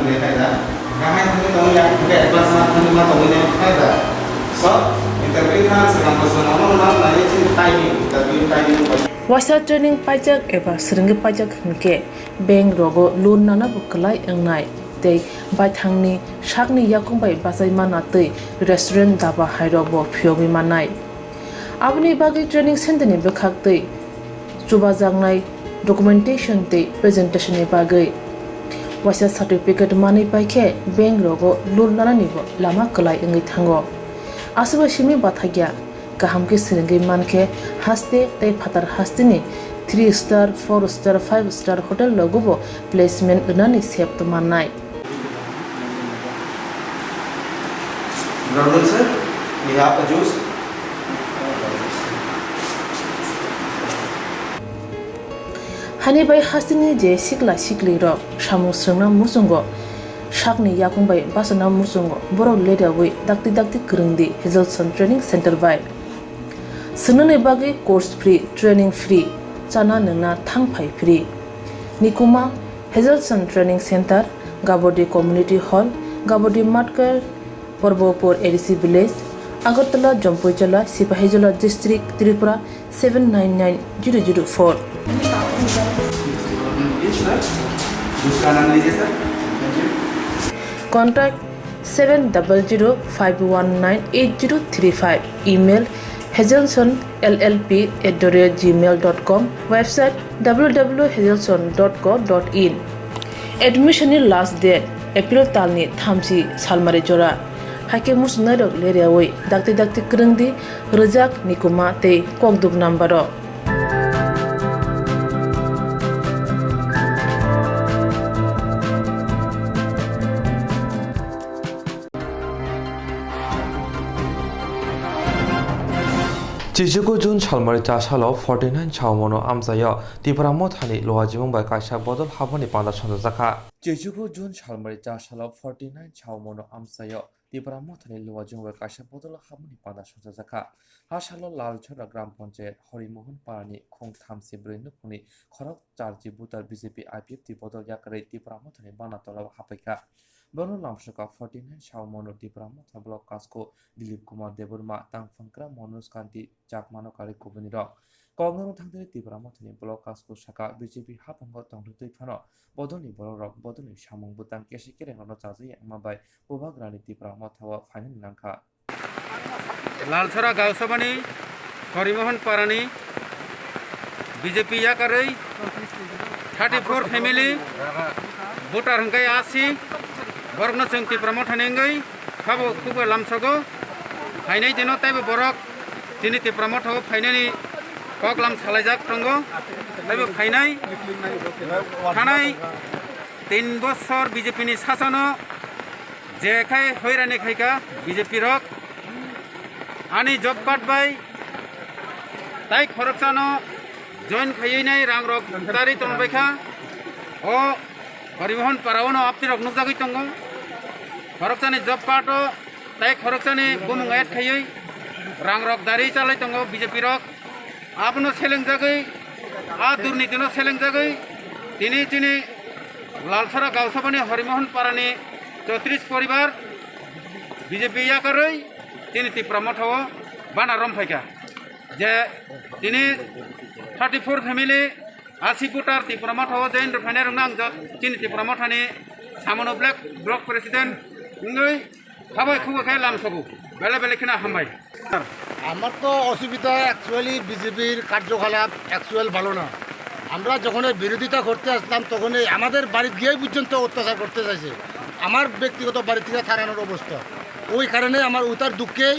Waisa training paijak eba swrwngwi paijak hinkhe bank rogo loan nana bo kwlai wngnai tei baithangni sakni yakung bai bachai mana tei restaurant, dhaba hairok bo phiyogwi mannai. Aboni bagwi training center ni bwkhak tei chubajaknai documentation tei presentation ni bagwi waisa certificate manwi paikhe bank rogo loan nanani bo lama kwlai wngwi thango. Aswkbai simi bathakya. Kaham khe swrwngwi mankhe haste tei phatar hasteni three star, four star, five star hotel rogo bo placement rwnani sep tongmannai. Brother sir, we have a juice. Hani bai hasteni je sikla siklirok samung swrwngna muchungo, sakni yakung bai bachana muchungo, borok leriawi dakti dakti kwrwngdi Hazelson Training Center bai. Swngnani bagwi course free, training free, chana nwngna thang phai free. Nikuma Hazelson Training Center, Gabodi Community Hall, Gabodi Matkar, Porbopur A D C Village, Agartala, Jampuijala, Sipahijola District, Tripura seven nine nine zero zero four. Contact seven double zero five one nine eight zero three five. Email hazelson L L P at the rate gmail dot com. Website w w w hazelson dot co dot in. Admission ni last date April talni thamchi salmari jora. Haikhe muchungnairok leriawi dakti dakti kwrwngdi rwjak nikuma tei kokduk number o. Chichugo June salmari cha salo forty nine chaomono amchaio Tipra Mothani Luajimung bai kaisa bodol habmani panda songchajakha. Chichugo June salmari cha salo forty nine chaomono amchaio Tipra Mothani Luajimung bai kaisa bodol habmani panda songchajakha. Ha salo Lalchhara Gram Panchayat Horimohon Parani khung thamsi bwrwi nukhungni khorok charji butar B J P I P F T bodol yakarwi Tipra Mothani bana tolao hapaikha. Bono lamsoka forty nine chaomono Tipra Motha Block Kasko Dilip Kumar Debbarma, Tangphangkra Manoj Kanti Chakmano karwi kubunirok. Kokno thangtwi Tipra Mothani Block Kasko saka B J P haphango tongthwtwi phano bodolni borokrok bodolni samung bwtang kesi kerengrokno chajakya wngma bai Bubagrani Tipra Mothao phainani nangkha. Lalsora Gausabani Horimohon Parani B J P yakarwi thirty four family voter hwnkhe asi borokno chwng Tipra Mothani wngwi khabo khubui lamsogo phainai dino teibo borok chini Tipra Mothao phainani koklam salaijak tongo teibo phainai thanai tin bosor B J P ni sasano je khai hoirani khaika B J P rok ani job card bai tai khoroksano join khaiwi nai rang rok dari tongbaikha. O Horimohon Parao no apni rok nukjagwi tongo. Khoroksani job card o tai khoroksani bumung add khaiwi rang rok dari chalai tongo B J P rok. Abono selengjagwi, a durnitino selengjagwi, tini chini Lalsora Gausabani Horimohon Parani chotris poribar B J P yakarwi chini Tipra Mothao bana romphaikha. Je tini thirty four family asi voter Tipra Mothao join rwphainai rokno ang jot-, chini Tipra Mothani samono black block president wngwi khabai khugo khe lamsogo. বেলা বেলা কিনা হামবাই। আমার তো অসুবিধা, অ্যাকচুয়ালি বিজেপির কার্যকলাপ অ্যাকচুয়াল ভালো না। আমরা যখন বিরোধিতা করতে আসতাম, তখন এই আমাদের বাড়িত গিয়েই পর্যন্ত অত্যাচার করতে চাইছে। আমার ব্যক্তিগত বাড়ি থেকে তাড়ানোর অবস্থা। ওই কারণে আমার উতার দুঃখেই,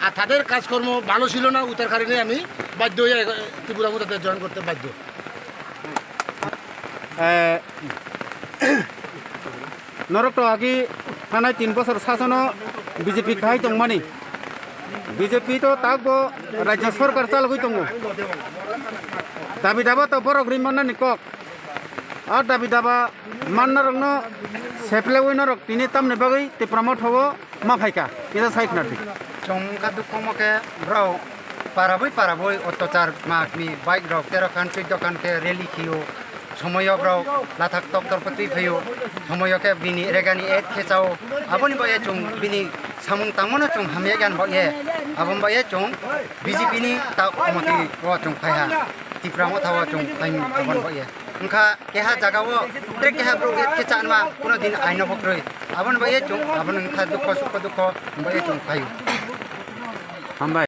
আর তাদের কাজকর্ম ভালো ছিল না, উতার কারণে আমি বাধ্য হয়ে ত্রিপুরা মতাতে জয়েন করতে বাধ্য। Eh, norok to agi thanai tin bosor sasono B J P khai tongmani. B J P to takbo rajya sarkar chalogwi tongo. Dabi daba to borok ri mannani kok. A dabi daba mannarokno seplewi norok tini tamni bagwi Tipra Motha o ma phaikha, kisa sai khna di. Chwng wngkha dukhu omo khe borok parabwi parabwi ottochar makni bike rok tero khan chuddo khan khe rally khio, somoyo borok lathak tok tor phatwi phaio, somoyo khe bini regani et khe chao, aboni bagwi chwng bini samung tangmano chwng hamya gan bagwi, aboni bagwi chwng B J P ni ta komoti o chwng phaiha, Tipra Motha o chwng phaimung aboni bagwi wngkha. Keha jaga o tre keha borok et khe chanma kuno din aino phokroi. Aboni bagwi chwng, aboni wngkha dukho sukho dukho, bagwi chwng phaio. Hambai.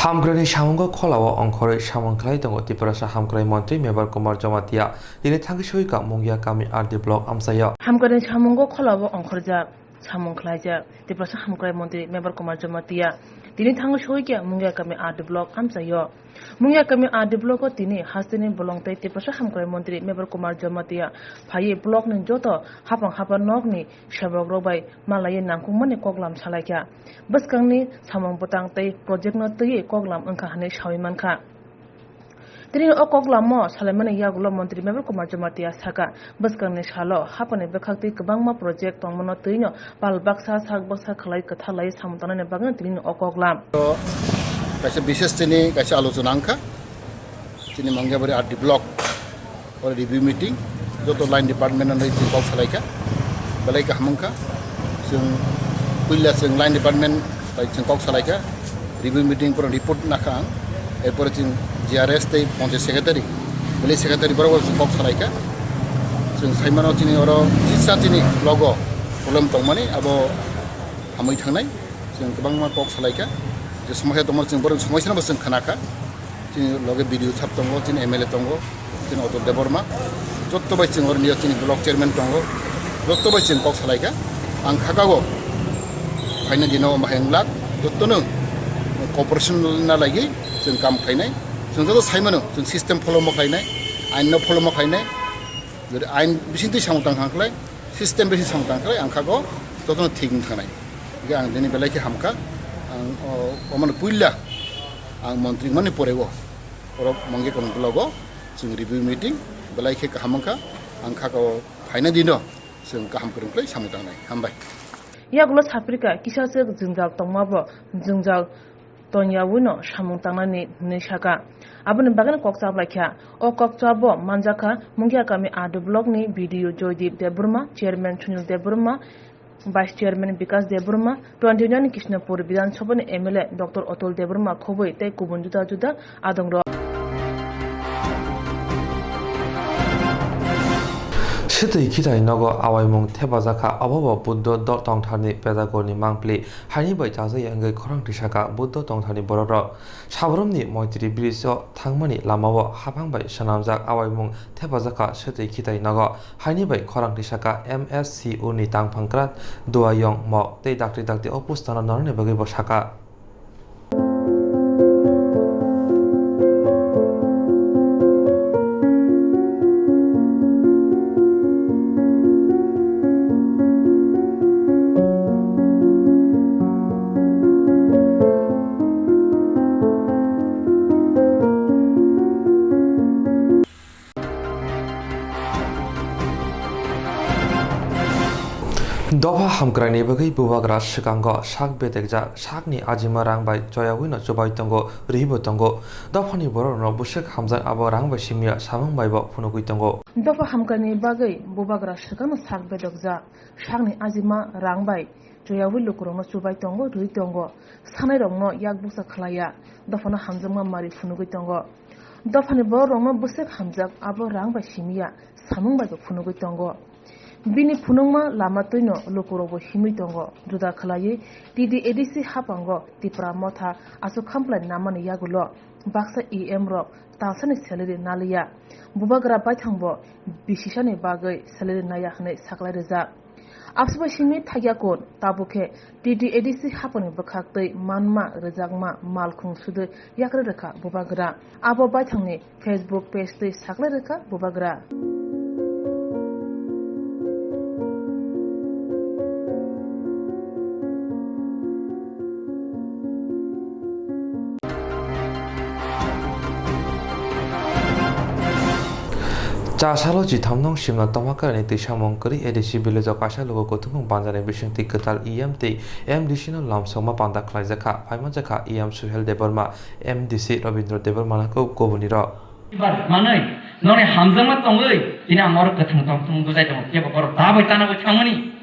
Hamkraini samungo kholao ongkhorwi samung khlai tongo Tiprasa Hamkrai Montri Mebar Kumar Jamatia. Tini thangwi soi ka Mungia kami R D block amchaio. Hamkraini samungo kholao ongkhorjak. Samung khlaijak Tiprasa Hamkrai Montri Mebar Kumar Jamatia. Tini thango soi khe Mungia kami R D block amchaio. Mungia kami R D block o tini hasteni bolong tei Tiprasa Hamkrai Montri Mebar Kumar Jamatia phaiwi block ni joto hapang hapang nok ni sebok rok bai malaiwi nangkukmani koklam salaikha. Bwskangni samung bwtang tei project no twiwi koklam wngkha hinwi sawi mankha. Tini o koklamo salaimani yagulo Montri Mebar Kumar Jamatia saka, bwskangni salo hapani bwkhaktwi kwbangma project tongmano twino pal baksa sak baksa khlai kwthalai samung tangnani bagwi tini o koklam. To kaisa bishes tini kaisa alochona wngkha. Tini Mangiabari R D block o review meeting, joto line department no tini kok salaikha. Belai kaham wngkha. Chwng puila chwng line department bai chwng kok salaikha. Review meeting pore report nakha ang. Erpore chwng G R S tei panchayat secretary, village secretary borok bai chwng kok salaikha. Chwng saimano chini oro sisa chini logo problem tongmani abo hamwi thangnai. Chwng kwbangma kok salaikha. Je somosya tongmani chwng borok somosya no bo chwng khnakha. Chini loge B D O sab tongo, chini M L A tongo, chini Atul Debbarma, jotto bai chwng oroni chini block chairman tongo, jotto bai chwng kok salaikha. Ang khakao phaina dino omo hai wngla, jottono cooperation na lagi chwng kam khlainai. Chwng joto saimano, chwng system follow ma khlainai, ain no follow ma khlainai. Jodi ain bisingtwi samung tang kha khlai, system bisi samung tang khlai, ang khakao jotono thik wng thangnai. Hingke ang dini belai khe hamkha, ang o, omoni puila ang montri mani pore o, borok Mangia kami blogo chwng review meeting belai khe kaham wngkha, ang khakao phaina dino chwng kaham kwrwng khlai samung tangnai. Hambai. Yagulo saprika kisa se jwngjal tongmabo jwngjal tongyawi no samung tangnani hinwi saka. Aboni bagwi kok chaplaikha. O kok chabo manjakha Mungia kami R D block ni B D O Joydeep Debbarma, Chairman Sunil Debbarma, Vice Chairman Bikas Debbarma, twenty nine Krishnapur Bidhan Sabha ni M L A Doctor Atul Debbarma khobwi tei kubun juda juda adongrok. Swtwi khitai nogo awaimung thepajakha, obo bo Buddho do-, tongtharni pedagogni mangpli haini bai chajak ya wngwi khorang tisaka Buddho tongtharni borokrok. Sabrumni Moitri bridge o thangmani lamao haphang bai swnamjak awaimung thepajakha swtwi khitai nogo. Haini bai khorang tisaka M S C U ni tangphang kra Duayong mok tei dakti dakti o postano narwkni bagwi bo saka. Dopha hamkraini bagwi bubagra swkango sak bedekjak, sakni ajima rang bai choyawino chubai tongo, rwibo tongo. Dophani bororokno bwswk hamjak abo rang bai simiya samung baibo phunugwi tongo. Dopha hamkraini bagwi bubagra swkangno sak bedekjak, sakni ajima rang bai choyawi lukurokno chubai tongo, rwi tongo. Sanairokno yak bukcha khlaiya, dophano hamjakma mari phunugwi tongo. Dophani bororokno bwswk hamjak abo rang bai simiya samung bai bo phunugwi tongo. Bini phunukma lama twino lukurokbo himwi tongo. Juda khwlaiwi T D A D C haphango Tipra Motha aswk khamplai namani yagulo baksa E M rok talsani salary naliya. Bubagra baithangbo bisisani bagwi salary naiya hwnwi saklai rijak. Abswbai simi thakya kun, tabuk khe T D A D C haphangni bwkhak twi manma rwjakma malkhung sudwi yakrwi rwkha Bubagra. Abo baithangni Facebook page twi saklai rwkha Bubagra. Cha salo chitham nung simna tongma kwrwini twi samung kwrwi A D C village o kaisa luku kuthumung banjani bisingtwi kwtal E M tei M D C no lamsokma panda khlaijak kha. Phaimanjak kha E M Suhel Debbarma, M D C Rabindra Debbarma no kok kubuni rok. Ibar manwi noni hamjakma tongwi tini ang oro kwthang tongthung bwchai tongo, kebo borok ta bai tana bai thangmani.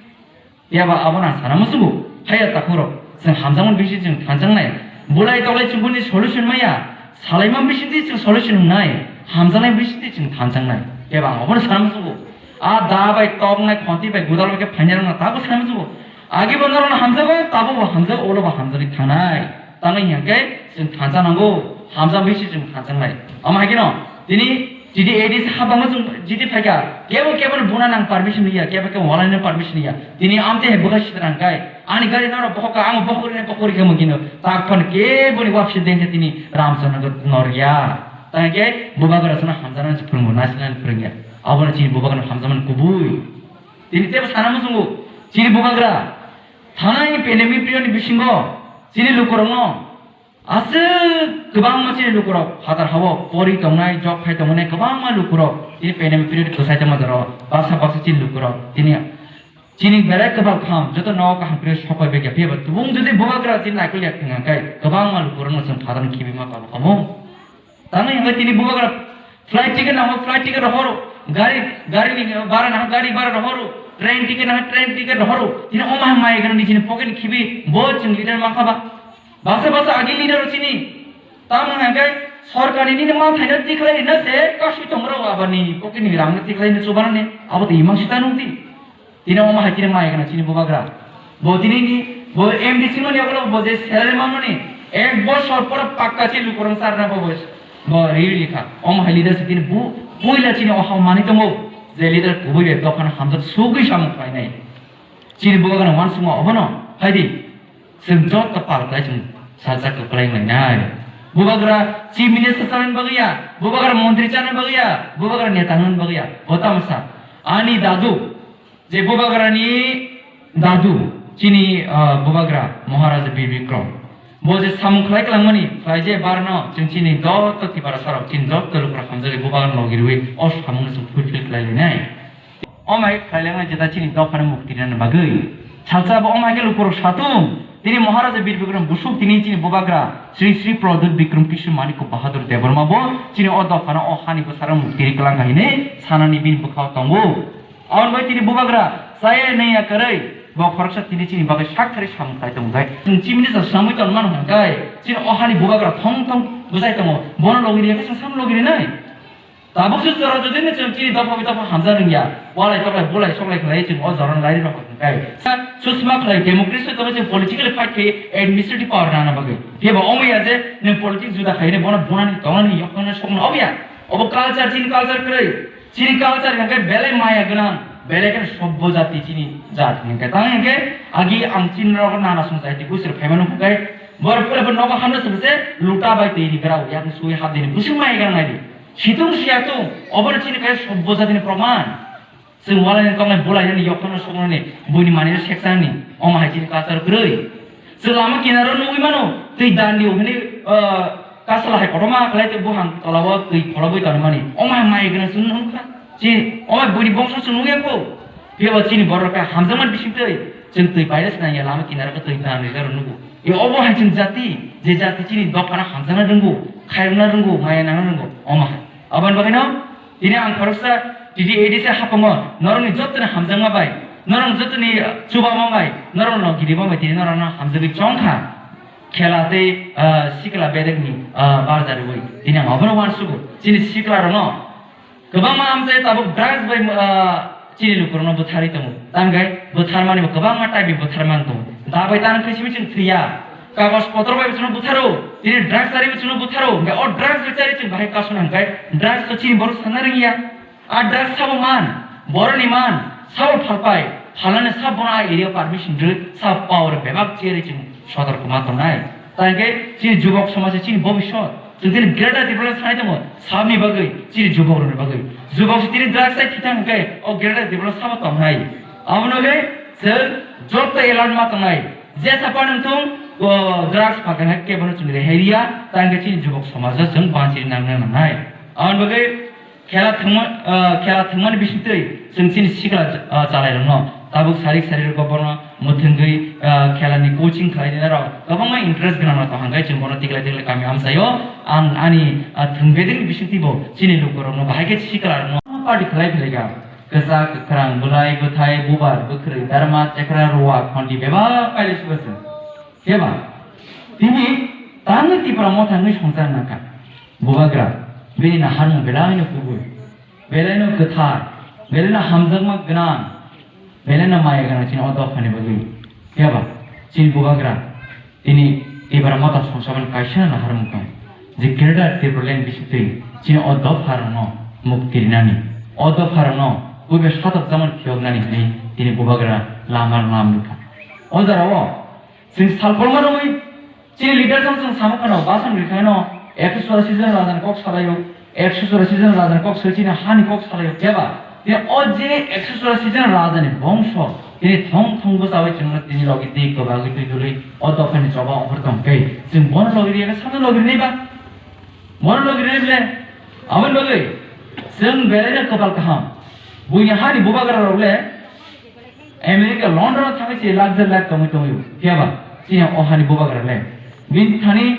Phiya ba abono ang sana muchungo, haiya takhurok, chwng hamjakmani bisingtwi chwng thanjaknai. Bulai toklai chubuni solution maya, salaima bisingtwi chwng solution wngnai, hamjaknai bisingtwi chwng thanjaknai. Phiya ba ang abono sana muchungo. A da bai toknai, khonti bai, gudal bai khe phainai rokno tabuk sana muchungo. Agi bo norokno hamjago, tabuk bo hamjago, ulo bo hamjagwi thangnai. Tamo hinkhe chwng thansa nango, hamsa bisi chwng thansa nai. Omo hai kheno tini T D A D C habangma chwng jiti phaikha, kebo kebo ni buna nang permission ya, kebo kebo walai ni permission ya. Tini amte hai bwkha sitra nang kai. Ani gari noro bohok ka, ang bohok ri bohok ri kamo kino. Tak phone kebo ni wapsi dengkhe tini Ramchandra nor ya. Tangke bubagra sana hamsa nang phwrwngbo, nasinani phwrwngya. Abo chini bubagra hamsa man kubui. Tini tebo sana musungo. Chini bubagra. Thanai pandemic period ni bisingo chini lukurokno aswk kwbangma chini lukurok phatar hao pori tongnai, job khai tongnai kwbangma lukurok chini pandemic period kwsai tongma jora baksa baksa chini lukurok tini chini belai kwbang kaham joto nogo kaham khe sokpai bai kha. Phiya ba tubung jodi bubagra chini naikol ya thwng khe kwbangma lukurokno chwng phatar khibima kabo kamo. Tamo hingke tini bubagra flight ticket nango, flight ticket rohoro, gari, gari ni bara nango, gari bara rohoro, train ticket nango, train ticket rohoro. Tini oma hai mai gana ni chini pocket khibi, bo chwng leader mankha ba. Basa basa agi leader chini. Tamo hingke sorkar ni nini ma thaina tikhlai na se, kasu tongro abani pocket ni rang tikhlai na chubana ni, abo to imang sita nungti. Tini omo hai tini mai gana chini bubagra. Bo tini ni, bo M D C mani okolo bo je salary mamani, ek bosor pore pakka chini lukurang sarna bo bo, bo riri likha. Omo hai leader se tini bu, puila chini oha mani tongo. Je leader kubui be dophano hamjak sugui samung khlainai. Chini bubagra wansukma obono, hai di. Chwng joto pal khlai chwng salsa kwplai wnglainai. Bubagra chief minister chanani bagwi ya, bubagra montri chanani bagwi ya, bubagra neta hwnani bagwi ya. Bo tamsa. Ani dadu, je bubagrani dadu, chini, ah, bubagra Maharaja Bir Bikram. Bo je samung khlai kwlangmani, khlai je barno, chwng chini joto Tiprasa rok, chini joto lukurok hamjagwi bubagra logi rwi o samungno chwng fulfill khlai lainai. Omai khlai lainai jeta chini dophano mukti rwna bagwi. Salsa bo omai khe lukurok satung, tini Maharaja Bir Bikram busuk tini chini bubagra Sri Sri Pradyut Bikram Kishore Manik Bahadur Debbarma bo chini o dophano o hani bwsarok mukti rwi kwlang kha hinwi sanani bini bwkhao tongo. Aboni bai tini bubagra chaya naiya kwrwi bo khoroksa tini chini bagwi sak thari samung khai tongo khai. Chwng chimini sa samui tong mano hwnkhe chini o hani bubagra thong thong bwchai tongo. Bono logi riya khe chwng samung logi rinai. Tabuk se jora jodi no chwng chini dopha bai dopha hamjak rwngya. Walai toklai bulai soklai khlai chwng o jora no lairi rok hwnkhe. Sa susma khlai democracy tongwi chwng politically fight khai administrative power nana bagwi. Phiya ba omo ya je nwng politics juda khai ne bono bonani tongnani yokno sokno obo ya. Obo culture chini culture kwrwi. Chini culture hwnkhe belai maya gwnang, belai khe sobbo jati chini jat hwnkhe. Tang hwnkhe agi ang chini rok nana song jati gusir phaimano hwnkhe borok pura pura nogo hamna song se luta bai twi ni berao yakni sui hap dini busing maya gwnang nai di. Situng siyatung obono chini khe sobbo jatini proman. Chwng walai ni tongnai bulai ni yokno sokno ni buini mani seksang ni omo hai chini culture kwrwi. Chwng lama kinaro nugwi mano, twi dandi o hwnwi, ah, kasla hai kotorma khlai tei buphang tolao twi pholobwi tonmani. Omo hai mai gwnang chwng nukha. Chi, omo hai buini bongso chwng nukya kho. Phiya ba chini borok khe hamjakmani bising twi chwng twi paida se nangya lama kinaro khe twi dandi jaro nugo. E obo hai chwng jati, je jati chini dophano hamjakna rwngo, khairokna rwngo, maya nangna rwngo, omo hai. Aboni bagwino Tini ang khoroksa T D A D C hapango norokni jotoni hamjakma bai, norok jotoni chubama bai, norokno girima bai tini norokno hamjagwi chongkha. Khela tei, ah, sikla bedekni, ah, barjariwi tini ang obono uansugo. Chini siklarokno kwbangma amchai tabuk drugs bai, ah, Chini lukurokno bwtharwi tongo. Tangkhe bwtharmani bo kwbangma type ni bwtharmani tongo. Da bai tang khe simi chwng thwiya. Kagoj potro bai chwngno bwtharo. Tini drugs chari chwngno bwtharo. Hwnkhe o drugs bai chari chwng bahai kasuna hwnkhe drugs to chini borok sana rwngya. A drugs sabo man, boroni man, sabo phalpai, phalnani sabo bono a area permission rw, sabo power bebak cherwi chwng sotorko ma tongnai. Tangkhe chini jubok somaj chini bobiswt. Chwng tini Greater Tipraland sanai tongo, sabni bagwi, chini jubokrokni bagwi. Jubok se tini drugs chai thithang hwnkhe, o Greater Tipraland sabo tongnai. Abono le chwng joto alert ma tongnai. Jesa phano wngthung, o drugs phakhana kebono chwng rehai riya, tangkhe chini jubok somajo chwng banchiri nangna nangnai. Aboni bagwi khela thwngma, ah, khela thwngmani bisingtwi chwng chini sikla, ah, chalairokno tabuk sarik sarirokbo bono mwthwngwi, ah, khelani coaching khlainai rok kwbangma interest gwnang rok tong hwnkhe chwng bono tiklai tiklai kami amchaio. Ang ani, ah, thwng bedekni bisingtwibo chini lukurokno bahai khe siklarokno party khlai phlaikha. Kwchak, kwkhrang, bwlai, bwthai, bubar, bwkhrwi, darma, chekra, ruwa, khondi bebak pailai sugo chwng. Phiya ba? Tini tangwi Tipra motha wngwi songchar nangkha. Bubagra, bini naharmung belaino kubui, belaino kwthar, belaino hamjakma gwnang, belaino maya gwnang chini o dophani bagwi. Phiya ba? Chini Bubagra, tini Tipra motha songcharmani kaisa naharmung tong. Je Greater Tipraland bisingtwi chini o dopharokno mukti rinani, o dopharokno kubui satok jamani phiyoknani hwnwi tini Bubagra lama lama nukha. O jora o Chwng salkolma romwi chini leader jang chwng samung kheno, basan rikhaino, ekso churasi jon rajani kok salaio, ekso churasi jon rajani kok sai chini hani kok salaio, phiya ba? Tini o je ekso churasi jon rajani bongso, tini thong thong bwchawi chwngno tini logi twi kwbagwi twi dului o dophani choba offer tong khe, chwng bono logi riya khe sano logi rinai ba? Bono logi rinai ble? Aboni bagwi chwng belaino kwpal kaham. Buini hani bubagra rok le America, London o thangwi se luxury life tongwi tongwi, phiya ba? Chini o hani bubagra le bini thani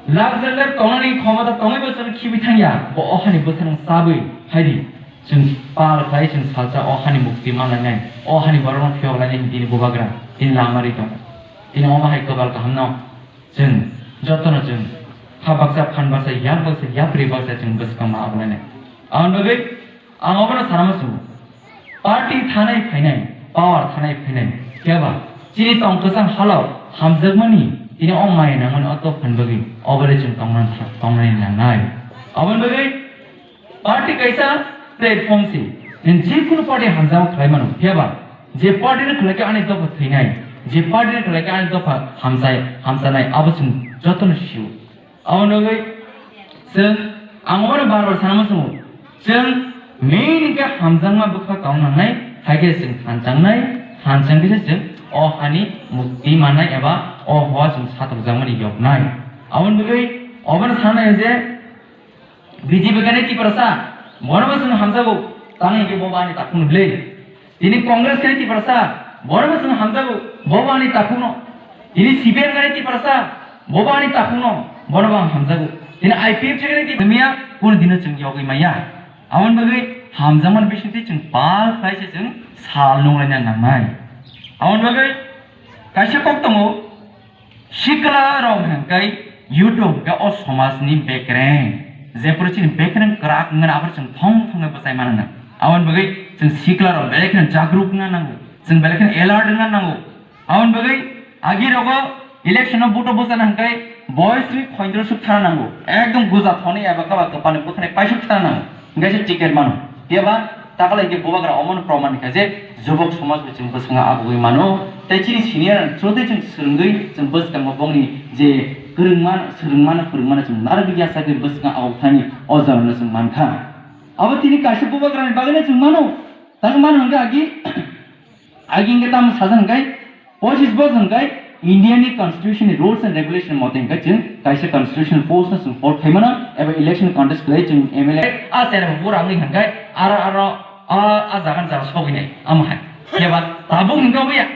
luxury life tongnani khomota tongwi bo chwng khibi thangya, bo o hani bwsarang chabwi phaidi. Chwng pal khlai chwng salsa o hani mukti manlainai, o hani borokno phiyok lainai hwnwi tini bubagra tini lama ri tongo. Tini omo hai kwbal kahamno chwng jotono chwng kha baksa, phan baksa, yak baksa, yapri baksa chwng bwskangma abolainai. Aboni bagwi ang obono sana muchungo, party thanai phainai, power thanai phainai, phiya ba chini tong kwchang halao hamjakmani, tini o maya nangmani o dophani bagwi obole chwng tongna, tongnani nangnai. Aboni bagwi party kaisa platform se, nwng jikunu party hamjakma khlai mano, phiya ba je party ni khlai khe ani dopha thwinai, je party ni khlai khe ani dopha hamsai, hamsanai, abo chwng jotono sio. Aboni bagwi chwng, ang obono bar bar sana muchungo, chwng main hwnkhe hamjakma bwkha tong nangnai, hai khe chwng thanchang nai, thanchang khe se chwng o hani mukti mannai eba o hoa chwng satokjakmani yoknai. Aboni bagwi obono sanai je B J P khe nai Tiprasa, bono bo chwng hamjago, tamo hwnkhe bo bo ani takhukno ble. Tini Congress khe Tiprasa, bono bo chwng hamjago, bo bo ani takhukno. Tini C P M khe Tiprasa, bo bo ani takhukno, bono bo ang hamjago. Tini I P F T khe Tiprasa, miya kunu dino chwng yogwi maya. Aboni bagwi hamjakmani bisingtwi chwng pal khlai se chwng sal nunglaina nangnai. Aboni bagwi kaisa kok tongo, sikla rok hwnkhe YouTube hwnkhe o somajni bekreng, jephuru chini bekreng kwrak wngmani aphuru chwng thong thongwi bwchai mano. Aboni bagwi chwng sikla rok belai kheno jagruk wngna nango, chwng belai kheno alert wngna nango. Aboni bagwi agi rogo election o vote o bwchana hwnkhe boyos ni pondro suk thana nango, ekdom guja thoni eba kaba kwpal ni bwkhani paisuk thana nango. Hingke se ticket mano. Phiya ba, takala hingke bubagra omono proman kha je, jubok somaj bai chwng bwskango abugwi mano. Tei chini senior chwngtwi chwng swrwngwi chwng bwskango bongni je kwrwngma, swrwngmano, phwrwngmano chwng narwgwi yachagwi bwskango abuk thani o jorano chwng mankha. Abo tini kaisa bubagrani bagwino chwng mano. Tamo mano hingke agi, Agi hingke tamo sajak hingke, pochis bosor hingke India ni constitution ni rules and regulation mote hingke chwng kaisa constitutional post no chwng hold khaimano eba election contest khlai chwng M L A a chera bo bura wngwi hingke aro, aro, a, a jaga ni jaga sogwi nai amo hai. Phiya ba tabuk hingke obo ya,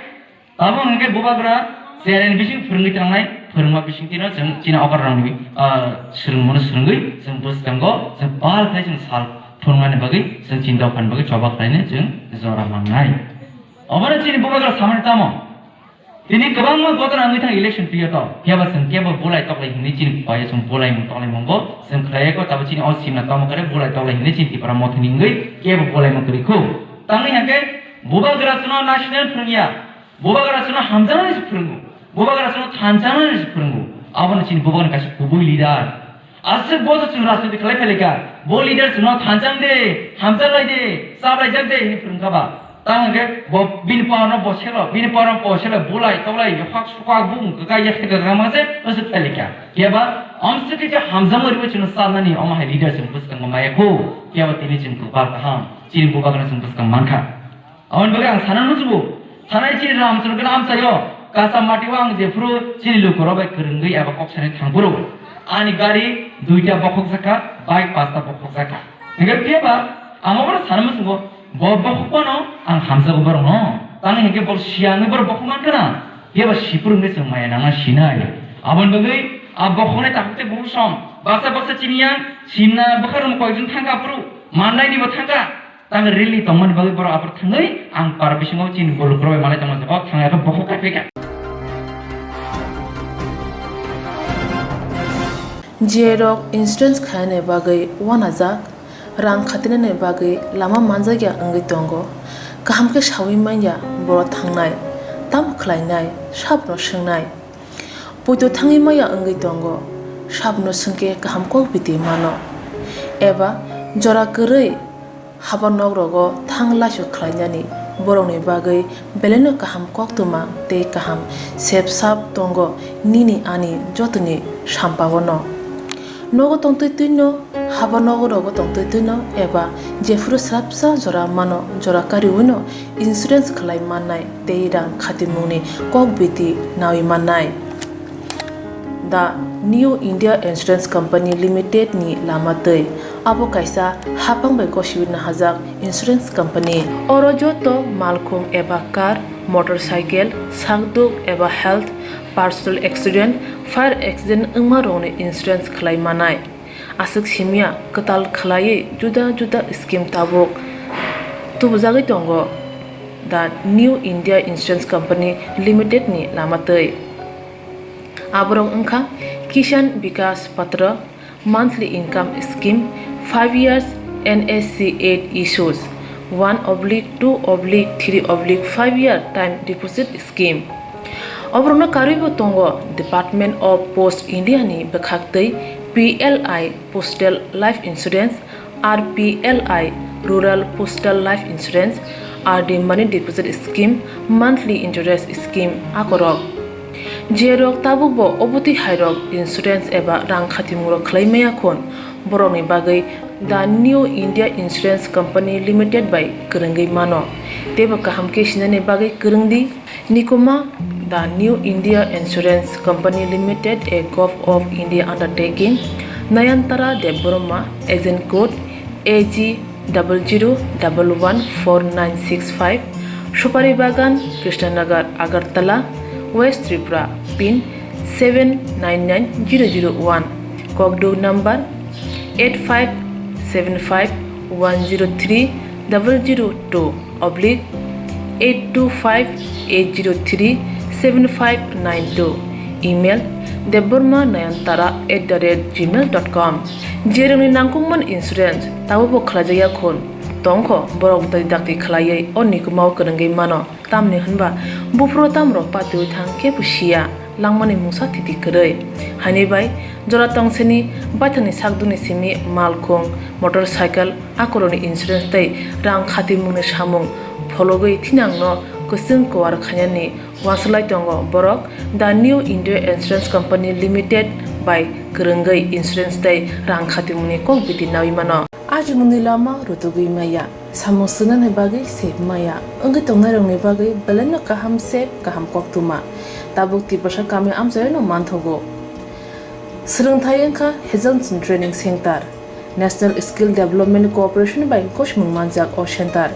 tabuk hingke bubagra chera ni bising phwrwngwi tangnai, phwrwngma bising tino chwng chini okar rang ni, ah, swrwngmano swrwngwi chwng bwskango chwng pal khlai chwng sal thwngmani bagwi chwng chini dophani bagwi choba khlainai chwng jora mangnai. Obono chini bubagra samani tamo? Tini kwbangma ghotona wngwi thang election period o, phiya ba chwng kebo bulai toklai hinwi chini paya chwng bulaimung toklaimungo chwng khlaiya kho, tabo chini o simna tamo kare bulai toklai hinwi chini Tipra mothani wngwi kebo bulaimung kwrwi kho. Tangwi hwnkhe bubagra chwngno naisina phwrwngya, bubagra chwngno hamjaknani se phwrwngo, bubagra chwngno thanjaknani se phwrwngo. Abono chini bubagrani kaisa kubui leader. Aswk bo chwng rajniti khlai phailika, bo leader chwngno thanjak de, hamjak lai de, chaplaijak de hinwi phwrwngkha ba. Tamo hwnkhe bo bini power no bo selo, bini power no bo selo, bulai toklai, hak sukha bung kwkai yakhe kwkang ma se aswk phailika. Phiya ba amswk khe hamjakma riwi chwngno chanani omo hai leader chwng bwskango maya kho. Phiya ba tini chwng kwpal kaham, chini bubagrano chwng bwskang mankha. Aboni bagwi ang sana musugo, thanai chini Ramchandra amchaio, kasa matio ang jephuru chini lukurok bai kwrwngwi eba kok sanai thangphuru, ani gari duita bokhok jakha, bike pasta bokhok jakha. Hingke phiya ba ang obono sana musugo, bo bokhok phano ang hamjago borokno. Tangwi hingke bo siyangwi borok bokhok mankha na, phiya ba siphuru hingke chwng maya nangna sinai. Aboni bagwi a bokhoknai takhuk tei bukhuk song, baksa baksa chini yang simna bwkha rwng koijon thangkha phuru, mannaini bo thangkha. Tang rili tongmani bagwi borok aphuru thangwi ang par bisingo chini golok rwi malai tongma se, o thangya khe bokhok kaiphai kha. J rok insurance khainani bagwi uanajak, rang khatinani bagwi lama manjakya wngwi tongo. Kaham khe saui manya borok thangnai, tamo khlainai, sabno swngnai. Poito thangwi maya wngwi tongo, sabno swngkhe kaham kok biti mano. Eba jora kwrwi haba nok rogo thang laisu khlainani borokni bagwi belaino kaham koktwma tei kaham sep sap tongo nini ani jotoni sampao no. Nogo tongtwi twino, haba nogo rogo tongtwi twino eba jephuru swrapsa jora mano jora kariwino insurance khlai mannai tei rang khatimungni kok biti naui mannai. The New India Insurance Company Limited ni lama twi. Abo kaisa haphang bai gosiwi nahajak insurance company. Oro joto malkhung eba car, motorcycle, sakduk eba health, personal accident, fire accident wngma rokni insurance khlai manai. Aswk simya kwtal khlaiwi juda juda scheme tabuk tubujagwi tongo the New India Insurance Company Limited ni lama twi. Aborok wngkha Kisan Vikas Patra, monthly income scheme, five years N S C eight issues, one oblique two oblique three oblique five year time deposit scheme. Oborokno karwibo tongo Department of Post India ni bwkhaktwi P L I Postal Life Insurance, R P L I Rural Postal Life Insurance, R D Money Deposit Scheme, Monthly Interest Scheme akorok. Jerok tabukbo obotwi hairok insurance eba rang khatimungrok khlai maya khun, borokni bagwi The New India Insurance Company Limited bai kwrwngwi mano. Teibo kaham khe sinani bagwi kwrwng di. Nikuma, The New India Insurance Company Limited, a Govt of India undertaking, Nayantara Debbarma, agent code A G double zero double one four nine six five, Supari Bagan, Krishnanagar, Agartala, West Tripura, pin seven nine nine zero zero one, kokduk number eight five seven five one zero three double zero two oblique eight two five eight zero three seven five nine two, email debbarma nayantara at the rate gmail dot com. Jerokni nangkukmani insurance tabukbo khlaijakya khun tongkho, borok tei dakti khlaiwi o nikumao kwrwngwi mano. Tamni hwnba buphuru tamrok patiwi thang kebo siya, langmani mungsa thiti kwrwi. Haini bai jora tongsini baithangni sakdukni simi malkhung, motorcycle, akorokni insurance tei rang khatimungni samung phologwi thinangno kwchwng kuar khainani uansuk lai tongo borok The New India Insurance Company Limited bai kwrwngwi insurance tei rang khatimungni kok biti naui mano. Ajimungni lama rutugwi maya, samung swngnani bagwi sep maya, wngwi tongnairokni bagwi belaino kaham sep, kaham koktwma. Tabuk Tiprasa kami amchaino manthogo. Swrwngthai wngkha Hazelson Training Center, National Skill Development Corporation bai gosimung manjak o center.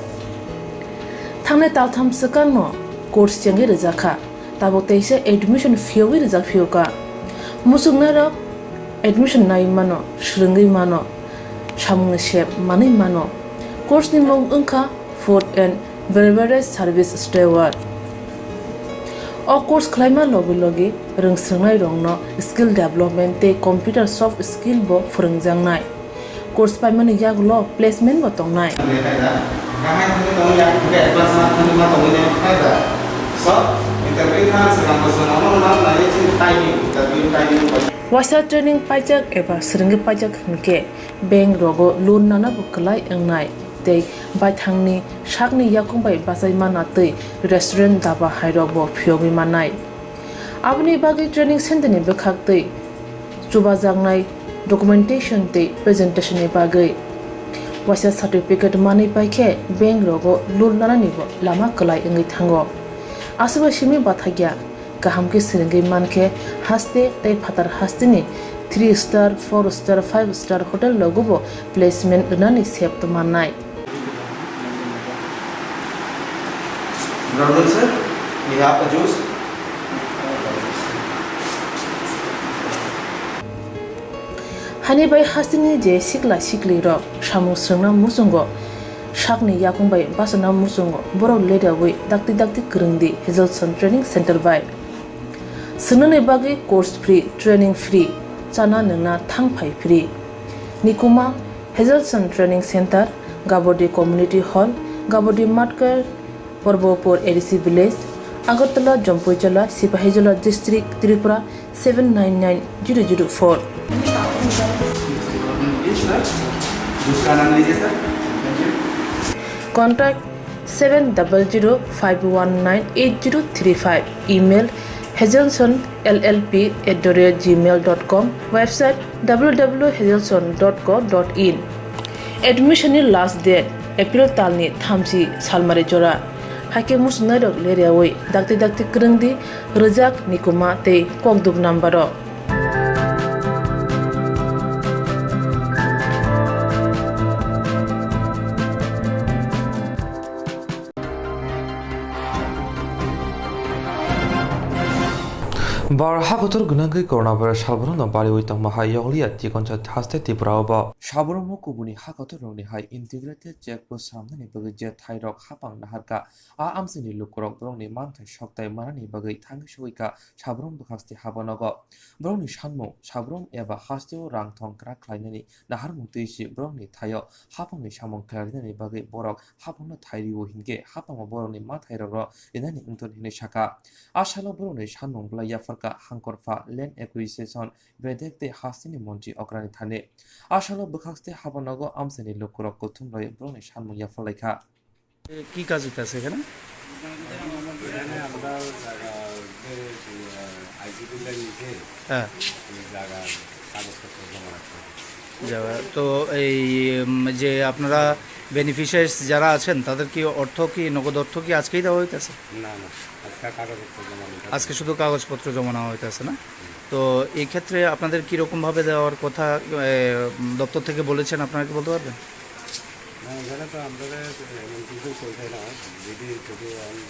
Thangnai taltham swkangno course chengwi rwjakha. Tabuk teisa admission phiyogwi rijak phiyokha. Muchungnairok admission naiwi mano, swrwngwi mano, samungni sep manwi mano. Course ni mung wngkha Food and Beverage Service Steward. O course khlaima logi logi rwngswrwngnairokno skill development tei computer soft skill bo phwrwngjaknai. Course paimani yagulo placement bo tongnai. Kaham thangwi tongo, yak hwnkhe advance ma thangwi ma tongwi nai, phai da. So, interview thang swkang bo chwng omo ma nai chini timing, interview timing bai. Waisa training paijak eba swrwngwi paijak hwnkhe bank rogo loan nana bo kwlai wngnai tei baithangni sakni yakung bai bachai mana tei restaurant, daba hairok bo phiyogwi mannai. Aboni bagwi training center ni bwkhak tei chubajaknai documentation tei presentation ni bagwi waisa certificate manwi paikhe bank rogo loan nanani bo lama kwlai wngwi thango. Aswkbai simi bathakya kaham khe swrwngwi mankhe haste tei phatar hasteni three star, four star, five star hotel rogo bo placement rwnani sep mannai. Brother sir, we have a juice. Hani bai hasteni je sikla sikli rok samung swrwngna muchungo sakni yakung bai bachana muchungo borok leriawi dakti dakti kwrwngdi Hazelson Training Center bai. Swngnani bagwi course free, training free, chana nwngna thang phai free. Nikuma, Hazelson Training Center, Gabodi Community Hall, Gabodi Matkar, Porbopur A D C Village, Agartala, Jampuijala, Sipahijola District, Tripura seven nine nine zero zero four. Contact seven double zero five one nine eight zero three five. Email hazelson L L P at the rate gmail dot com. Website W W W hazelson dot co dot in. Admission ni last date April talni thamchi salmari jora. Haikhe muchungnairok leriawi dakti dakti kwrwngdi rwjak, nikuma tei kokduk number o. Bar hakotor gwnangwi coronavirus salbrumno bariwi tongma hai yokliya Tikonsa haste Tripura o bo. Salbrumo kubuni hakotor rokni hai integrated check post samnani bagwi je thairok hapang naharkha, a amchaini lukurok borokni manthai soktai manani bagwi thangwi sogwikha salbrum bwkhaksti habonogo. Borokni sanmung, salbrum eba hasteo rang thong kwrak khlainani naharmung twi si borokni thaio hapangni samung khlainani bagwi borok hapangno thai rio hinkhe hapangbo borokni mathairokno rinani wngthun hinwi sakha. A salo borokni sanmung belai yapharkha Hangkorpha Land Acquisition, Bedek tei Hasteni Montri okrani thani. A salo bwkhakste habonogo amchaini lukurok kuthumlai borokni sanmung yapharlaikha. এ, কি কাজ হইতাছে এখানে? এখানে আমরা জায়গা, যে, আহ, IGP land নিচে হ্যাঁ। এই জায়গার কাগজপত্র জমা রাখতে হবে। যাওয়া, তো এই, উম, যে আপনারা বেনিফিশিয়ারিজ যারা আছেন, তাদের কি অর্থ, কি নগদ অর্থ কি আজকেই দেওয়া হইতাছে? না, না, আজকে কাগজপত্র জমা নিতে হবে। আজকে শুধু কাগজপত্র জমা নেওয়া হইতাছে না? হুম। তো এই ক্ষেত্রে আপনাদের কিরকম ভাবে দেওয়ার কথা, এ, দপ্তর থেকে বলেছেন, আপনারা কি বলতে পারবেন? না, এখানে তো আমাদের এমন কিছু চলছে না, যদি শুধু আমি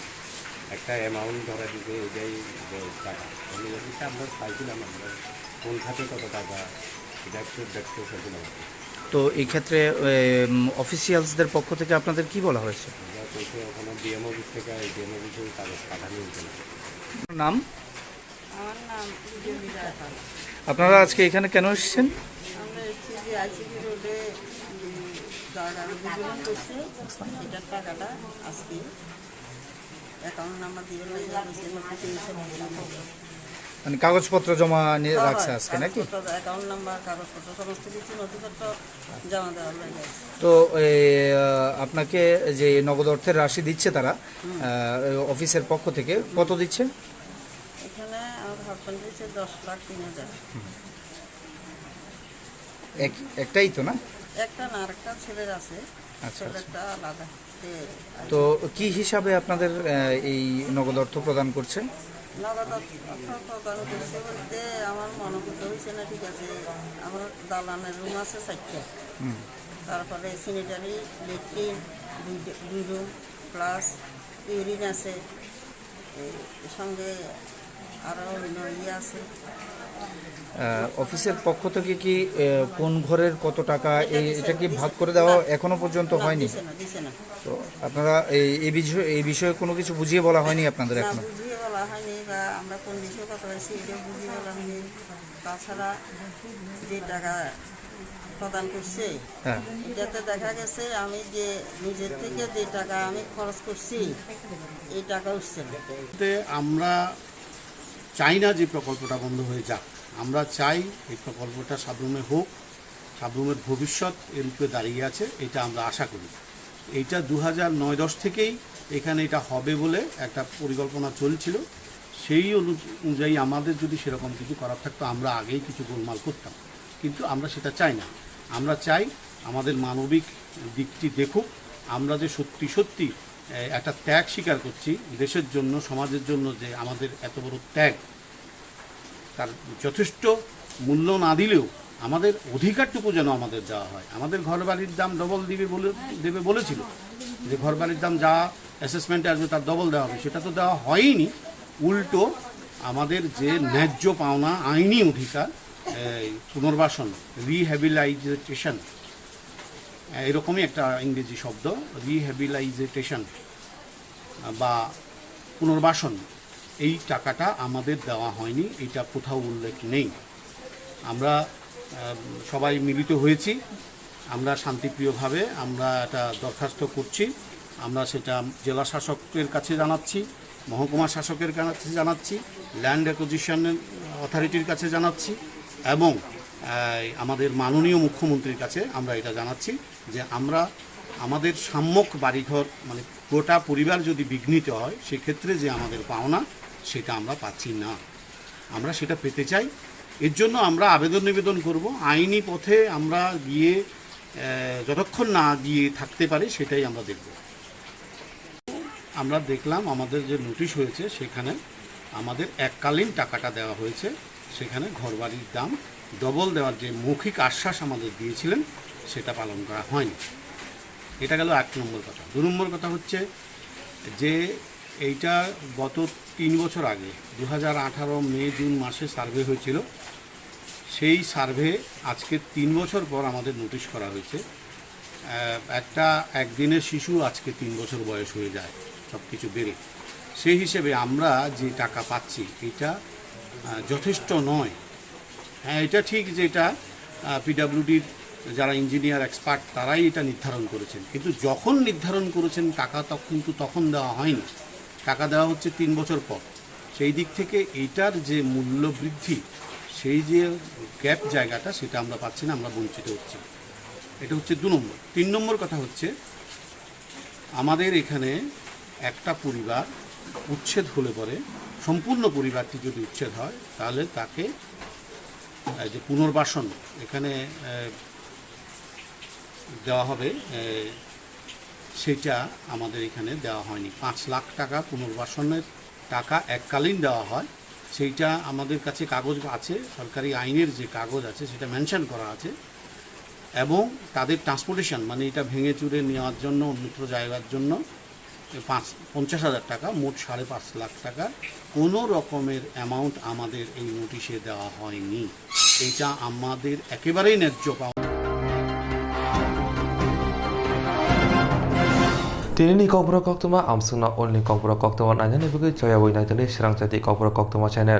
একটা অ্যামাউন্ট ধরা দিতে, এটাই যে টাকা। মানে এমনিতে আমরা চাইছিলাম, আমরা কোন খাতে কত টাকা, এটা একটু দেখতে চাইছিলাম আর কি। তো এই ক্ষেত্রে, এম, অফিসিয়ালসদের পক্ষ থেকে আপনাদের কি বলা হয়েছে? আমরা বলছি ওখানে ডিএম অফিস থেকে, ডিএম অফিসে কাগজ পাঠানো হয়েছে না। নাম? আমার নাম জমিদার পাল। আপনারা আজকে এখানে কেন এসেছেন? আমরা এসেছি যে আইসিবি রোডে, উম, জায়গা অধিগ্রহণ করছে, সেটার টাকাটা আজকে অ্যাকাউন্ট নাম্বার দিবেন না, এটা হচ্ছে লোকেশন হিসেবে দিবেন না। মানে কাগজপত্র জমা নিয়ে হ্যাঁ, রাখছে হ্যাঁ, আজকে নাকি? কাগজপত্র, অ্যাকাউন্ট নাম্বার, কাগজপত্র, সমস্ত কিছু নথিপত্র জমা দেওয়া হয়ে গেছে। তো এই, আহ, আপনাকে যে নগদ অর্থের রাশি দিচ্ছে তারা, হুম। আহ, ওই অফিসের পক্ষ থেকে কত দিচ্ছে? এখানে আমার হাজব্যান্ড দিচ্ছে দশ লাখ তিন হাজার। এক-, একটাই তো না? একটা না, আরেকটা ছেলের আছে। আচ্ছা, আচ্ছা। ছেলেরটা আলাদা। যে তো কি হিসাবে আপনাদের, আহ, এই নগদ অর্থ প্রদান করছে? নগদ অর্থ প্রদান করছে বলতে আমার মনে করতে হয়েছে না, ঠিক আছে, আমার দালানের রুম আছে চারটা। হুম। তারপরে স্যানিটারি, ল্যাট্রিন, দুই, দুই রুম, প্লাস ইউরিন আছে। এই সঙ্গে আরো হইলো ইয়ে আছে। আহ, অফিসের পক্ষ থেকে কি, আহ, কোন ঘরের কত টাকা, এই, এটা কি ভাগ করে দেওয়া এখনো পর্যন্ত না, হয়নি? দিছে না, দিছে না। তো আপনারা এই, এই বিষয়ে, এই বিষয়ে কোনো কিছু বুঝিয়ে বলা হয়নি আপনাদের না, এখনো? বুঝিয়ে বলা হয়নি বা আমরা কোন বিষয়ে কথা হয়েছি, এটা বুঝিয়ে বলা হয়নি। তাছাড়া যে টাকা প্রদান করছে। হ্যাঁ। এটাতে দেখা গেছে আমি যে নিজের থেকে যে টাকা আমি খরচ করছি, এই টাকা উঠছে না। এতে আমরা চাই না যে প্রকল্পটা বন্ধ হয়ে যাক। আমরা চাই এই প্রকল্পটা সাবরুমে হোক, সাবরুমের ভবিষ্যৎ এর উপরে দাঁড়িয়ে আছে, এটা আমরা আশা করি। এইটা দু হাজার নয় দশ থেকেই এখানে এটা হবে বলে একটা পরিকল্পনা চলছিল। সেই অনু-, অনুযায়ী আমাদের যদি সেরকম কিছু করার থাকতো, আমরা আগেই কিছু গোলমাল করতাম, কিন্তু আমরা সেটা চাই না। আমরা চাই আমাদের মানবিক দিকটি দেখুক। আমরা যে সত্যি সত্যি, এ, একটা ত্যাগ স্বীকার করছি দেশের জন্য, সমাজের জন্য, যে আমাদের এত বড় ত্যাগ, তার যথেষ্ট মূল্য না দিলেও আমাদের অধিকারটুকু যেন আমাদের দেওয়া হয়। আমাদের ঘর বাড়ির দাম ডবল দিবে বলে, দেবে বলেছিল, যে ঘর বাড়ির দাম যা অ্যাসেসমেন্টে আসবে তার ডবল দেওয়া হবে, সেটা তো দেওয়া হয়নি। উল্টো আমাদের যে ন্যায্য পাওনা আইনি অধিকার, এই পুনর্বাসন, রিহ্যাবিলাইটেশন, এরকমই একটা ইংরেজি শব্দ, রিহ্যাবিলাইটেশন বা পুনর্বাসন, এই টাকাটা আমাদের দেওয়া হয়নি, এটা কোথাও উল্লেখ নেই। আমরা, আহ, সবাই মিলিত হয়েছি, আমরা শান্তিপ্রিয়ভাবে আমরা একটা দরখাস্ত করছি, আমরা সেটা জেলা শাসকের কাছে জানাচ্ছি, মহকুমা শাসকের কাছে জানাচ্ছি, ল্যান্ড অ্যাকুইজিশন অথরিটির কাছে জানাচ্ছি এবং, আহ, আমাদের মাননীয় মুখ্যমন্ত্রীর কাছে আমরা এটা জানাচ্ছি যে আমরা আমাদের সাম্যক বাড়িঘর, মানে গোটা পরিবার যদি বিঘ্নিত হয়, সেক্ষেত্রে যে আমাদের পাওনা, সেটা আমরা পাচ্ছি না। আমরা সেটা পেতে চাই। এর জন্য আমরা আবেদন নিবেদন করব, আইনি পথে আমরা গিয়ে, আহ, যতক্ষণ না গিয়ে থাকতে পারি, সেটাই আমরা দেখব। আমরা দেখলাম আমাদের যে নোটিশ হয়েছে, সেখানে আমাদের এককালীন টাকাটা দেওয়া হয়েছে, সেখানে ঘরবাড়ির দাম ডবল দেওয়ার যে মৌখিক আশ্বাস আমাদের দিয়েছিলেন, সেটা পালন করা হয়নি। এটা গেল এক নম্বর কথা। দু নম্বর কথা হচ্ছে যে এইটা গত তিন বছর আগে, দু হাজার আঠারো মে জুন মাসে সার্ভে হয়েছিল। সেই সার্ভে আজকে তিন বছর পর আমাদের নোটিশ করা হয়েছে। আহ, একটা একদিনের শিশু আজকে তিন বছর বয়স হয়ে যায়, সব কিছু বেড়ে। সেই হিসেবে আমরা যে টাকা পাচ্ছি, এটা, আহ, যথেষ্ট নয়। হ্যাঁ, এটা ঠিক যে এটা, আহ, পিডাব্লিউডির যারা ইঞ্জিনিয়ার এক্সপার্ট, তারাই এটা নির্ধারণ করেছেন, কিন্তু যখন নির্ধারণ করেছেন টাকা, তখন কিন্তু তখন দেওয়া হয়নি, টাকা দেওয়া হচ্ছে তিন বছর পর। সেই দিক থেকে এইটার যে মূল্য বৃদ্ধি, সেই যে গ্যাপ জায়গাটা, সেটা আমরা পাচ্ছি না, আমরা বঞ্চিত হচ্ছি। এটা হচ্ছে দু নম্বর। তিন নম্বর কথা হচ্ছে, আমাদের এখানে একটা পরিবার উচ্ছেদ হলে পরে, সম্পূর্ণ পরিবারটি যদি উচ্ছেদ হয়, তাহলে তাকে, আহ, যে পুনর্বাসন এখানে, আহ, দেওয়া হবে, আহ, সেটা আমাদের এখানে দেওয়া হয়নি। পাঁচ লাখ টাকা পুনর্বাসনের টাকা এককালীন দেওয়া হয়, সেইটা আমাদের কাছে কাগজ আছে, সরকারি আইনের যে কাগজ আছে, সেটা মেনশন করা আছে। এবং তাদের ট্রান্সপোর্টেশন, মানে এটা ভেঙে চুরে নেওয়ার জন্য, অন্যত্র যাওয়ার জন্য পাঁচ, পঞ্চাশ হাজার টাকা, মোট সাড়ে পাঁচ লাখ টাকা কোনো রকমের অ্যামাউন্ট আমাদের এই নোটিশে দেওয়া হয়নি। এটা আমাদের একেবারেই ন্যায্য পাওনা। Tini ni kokborok koktwma amswkno ulni kokborok koktwma nainani bagwi choyawi naitali srangchati kokborok koktwma channel.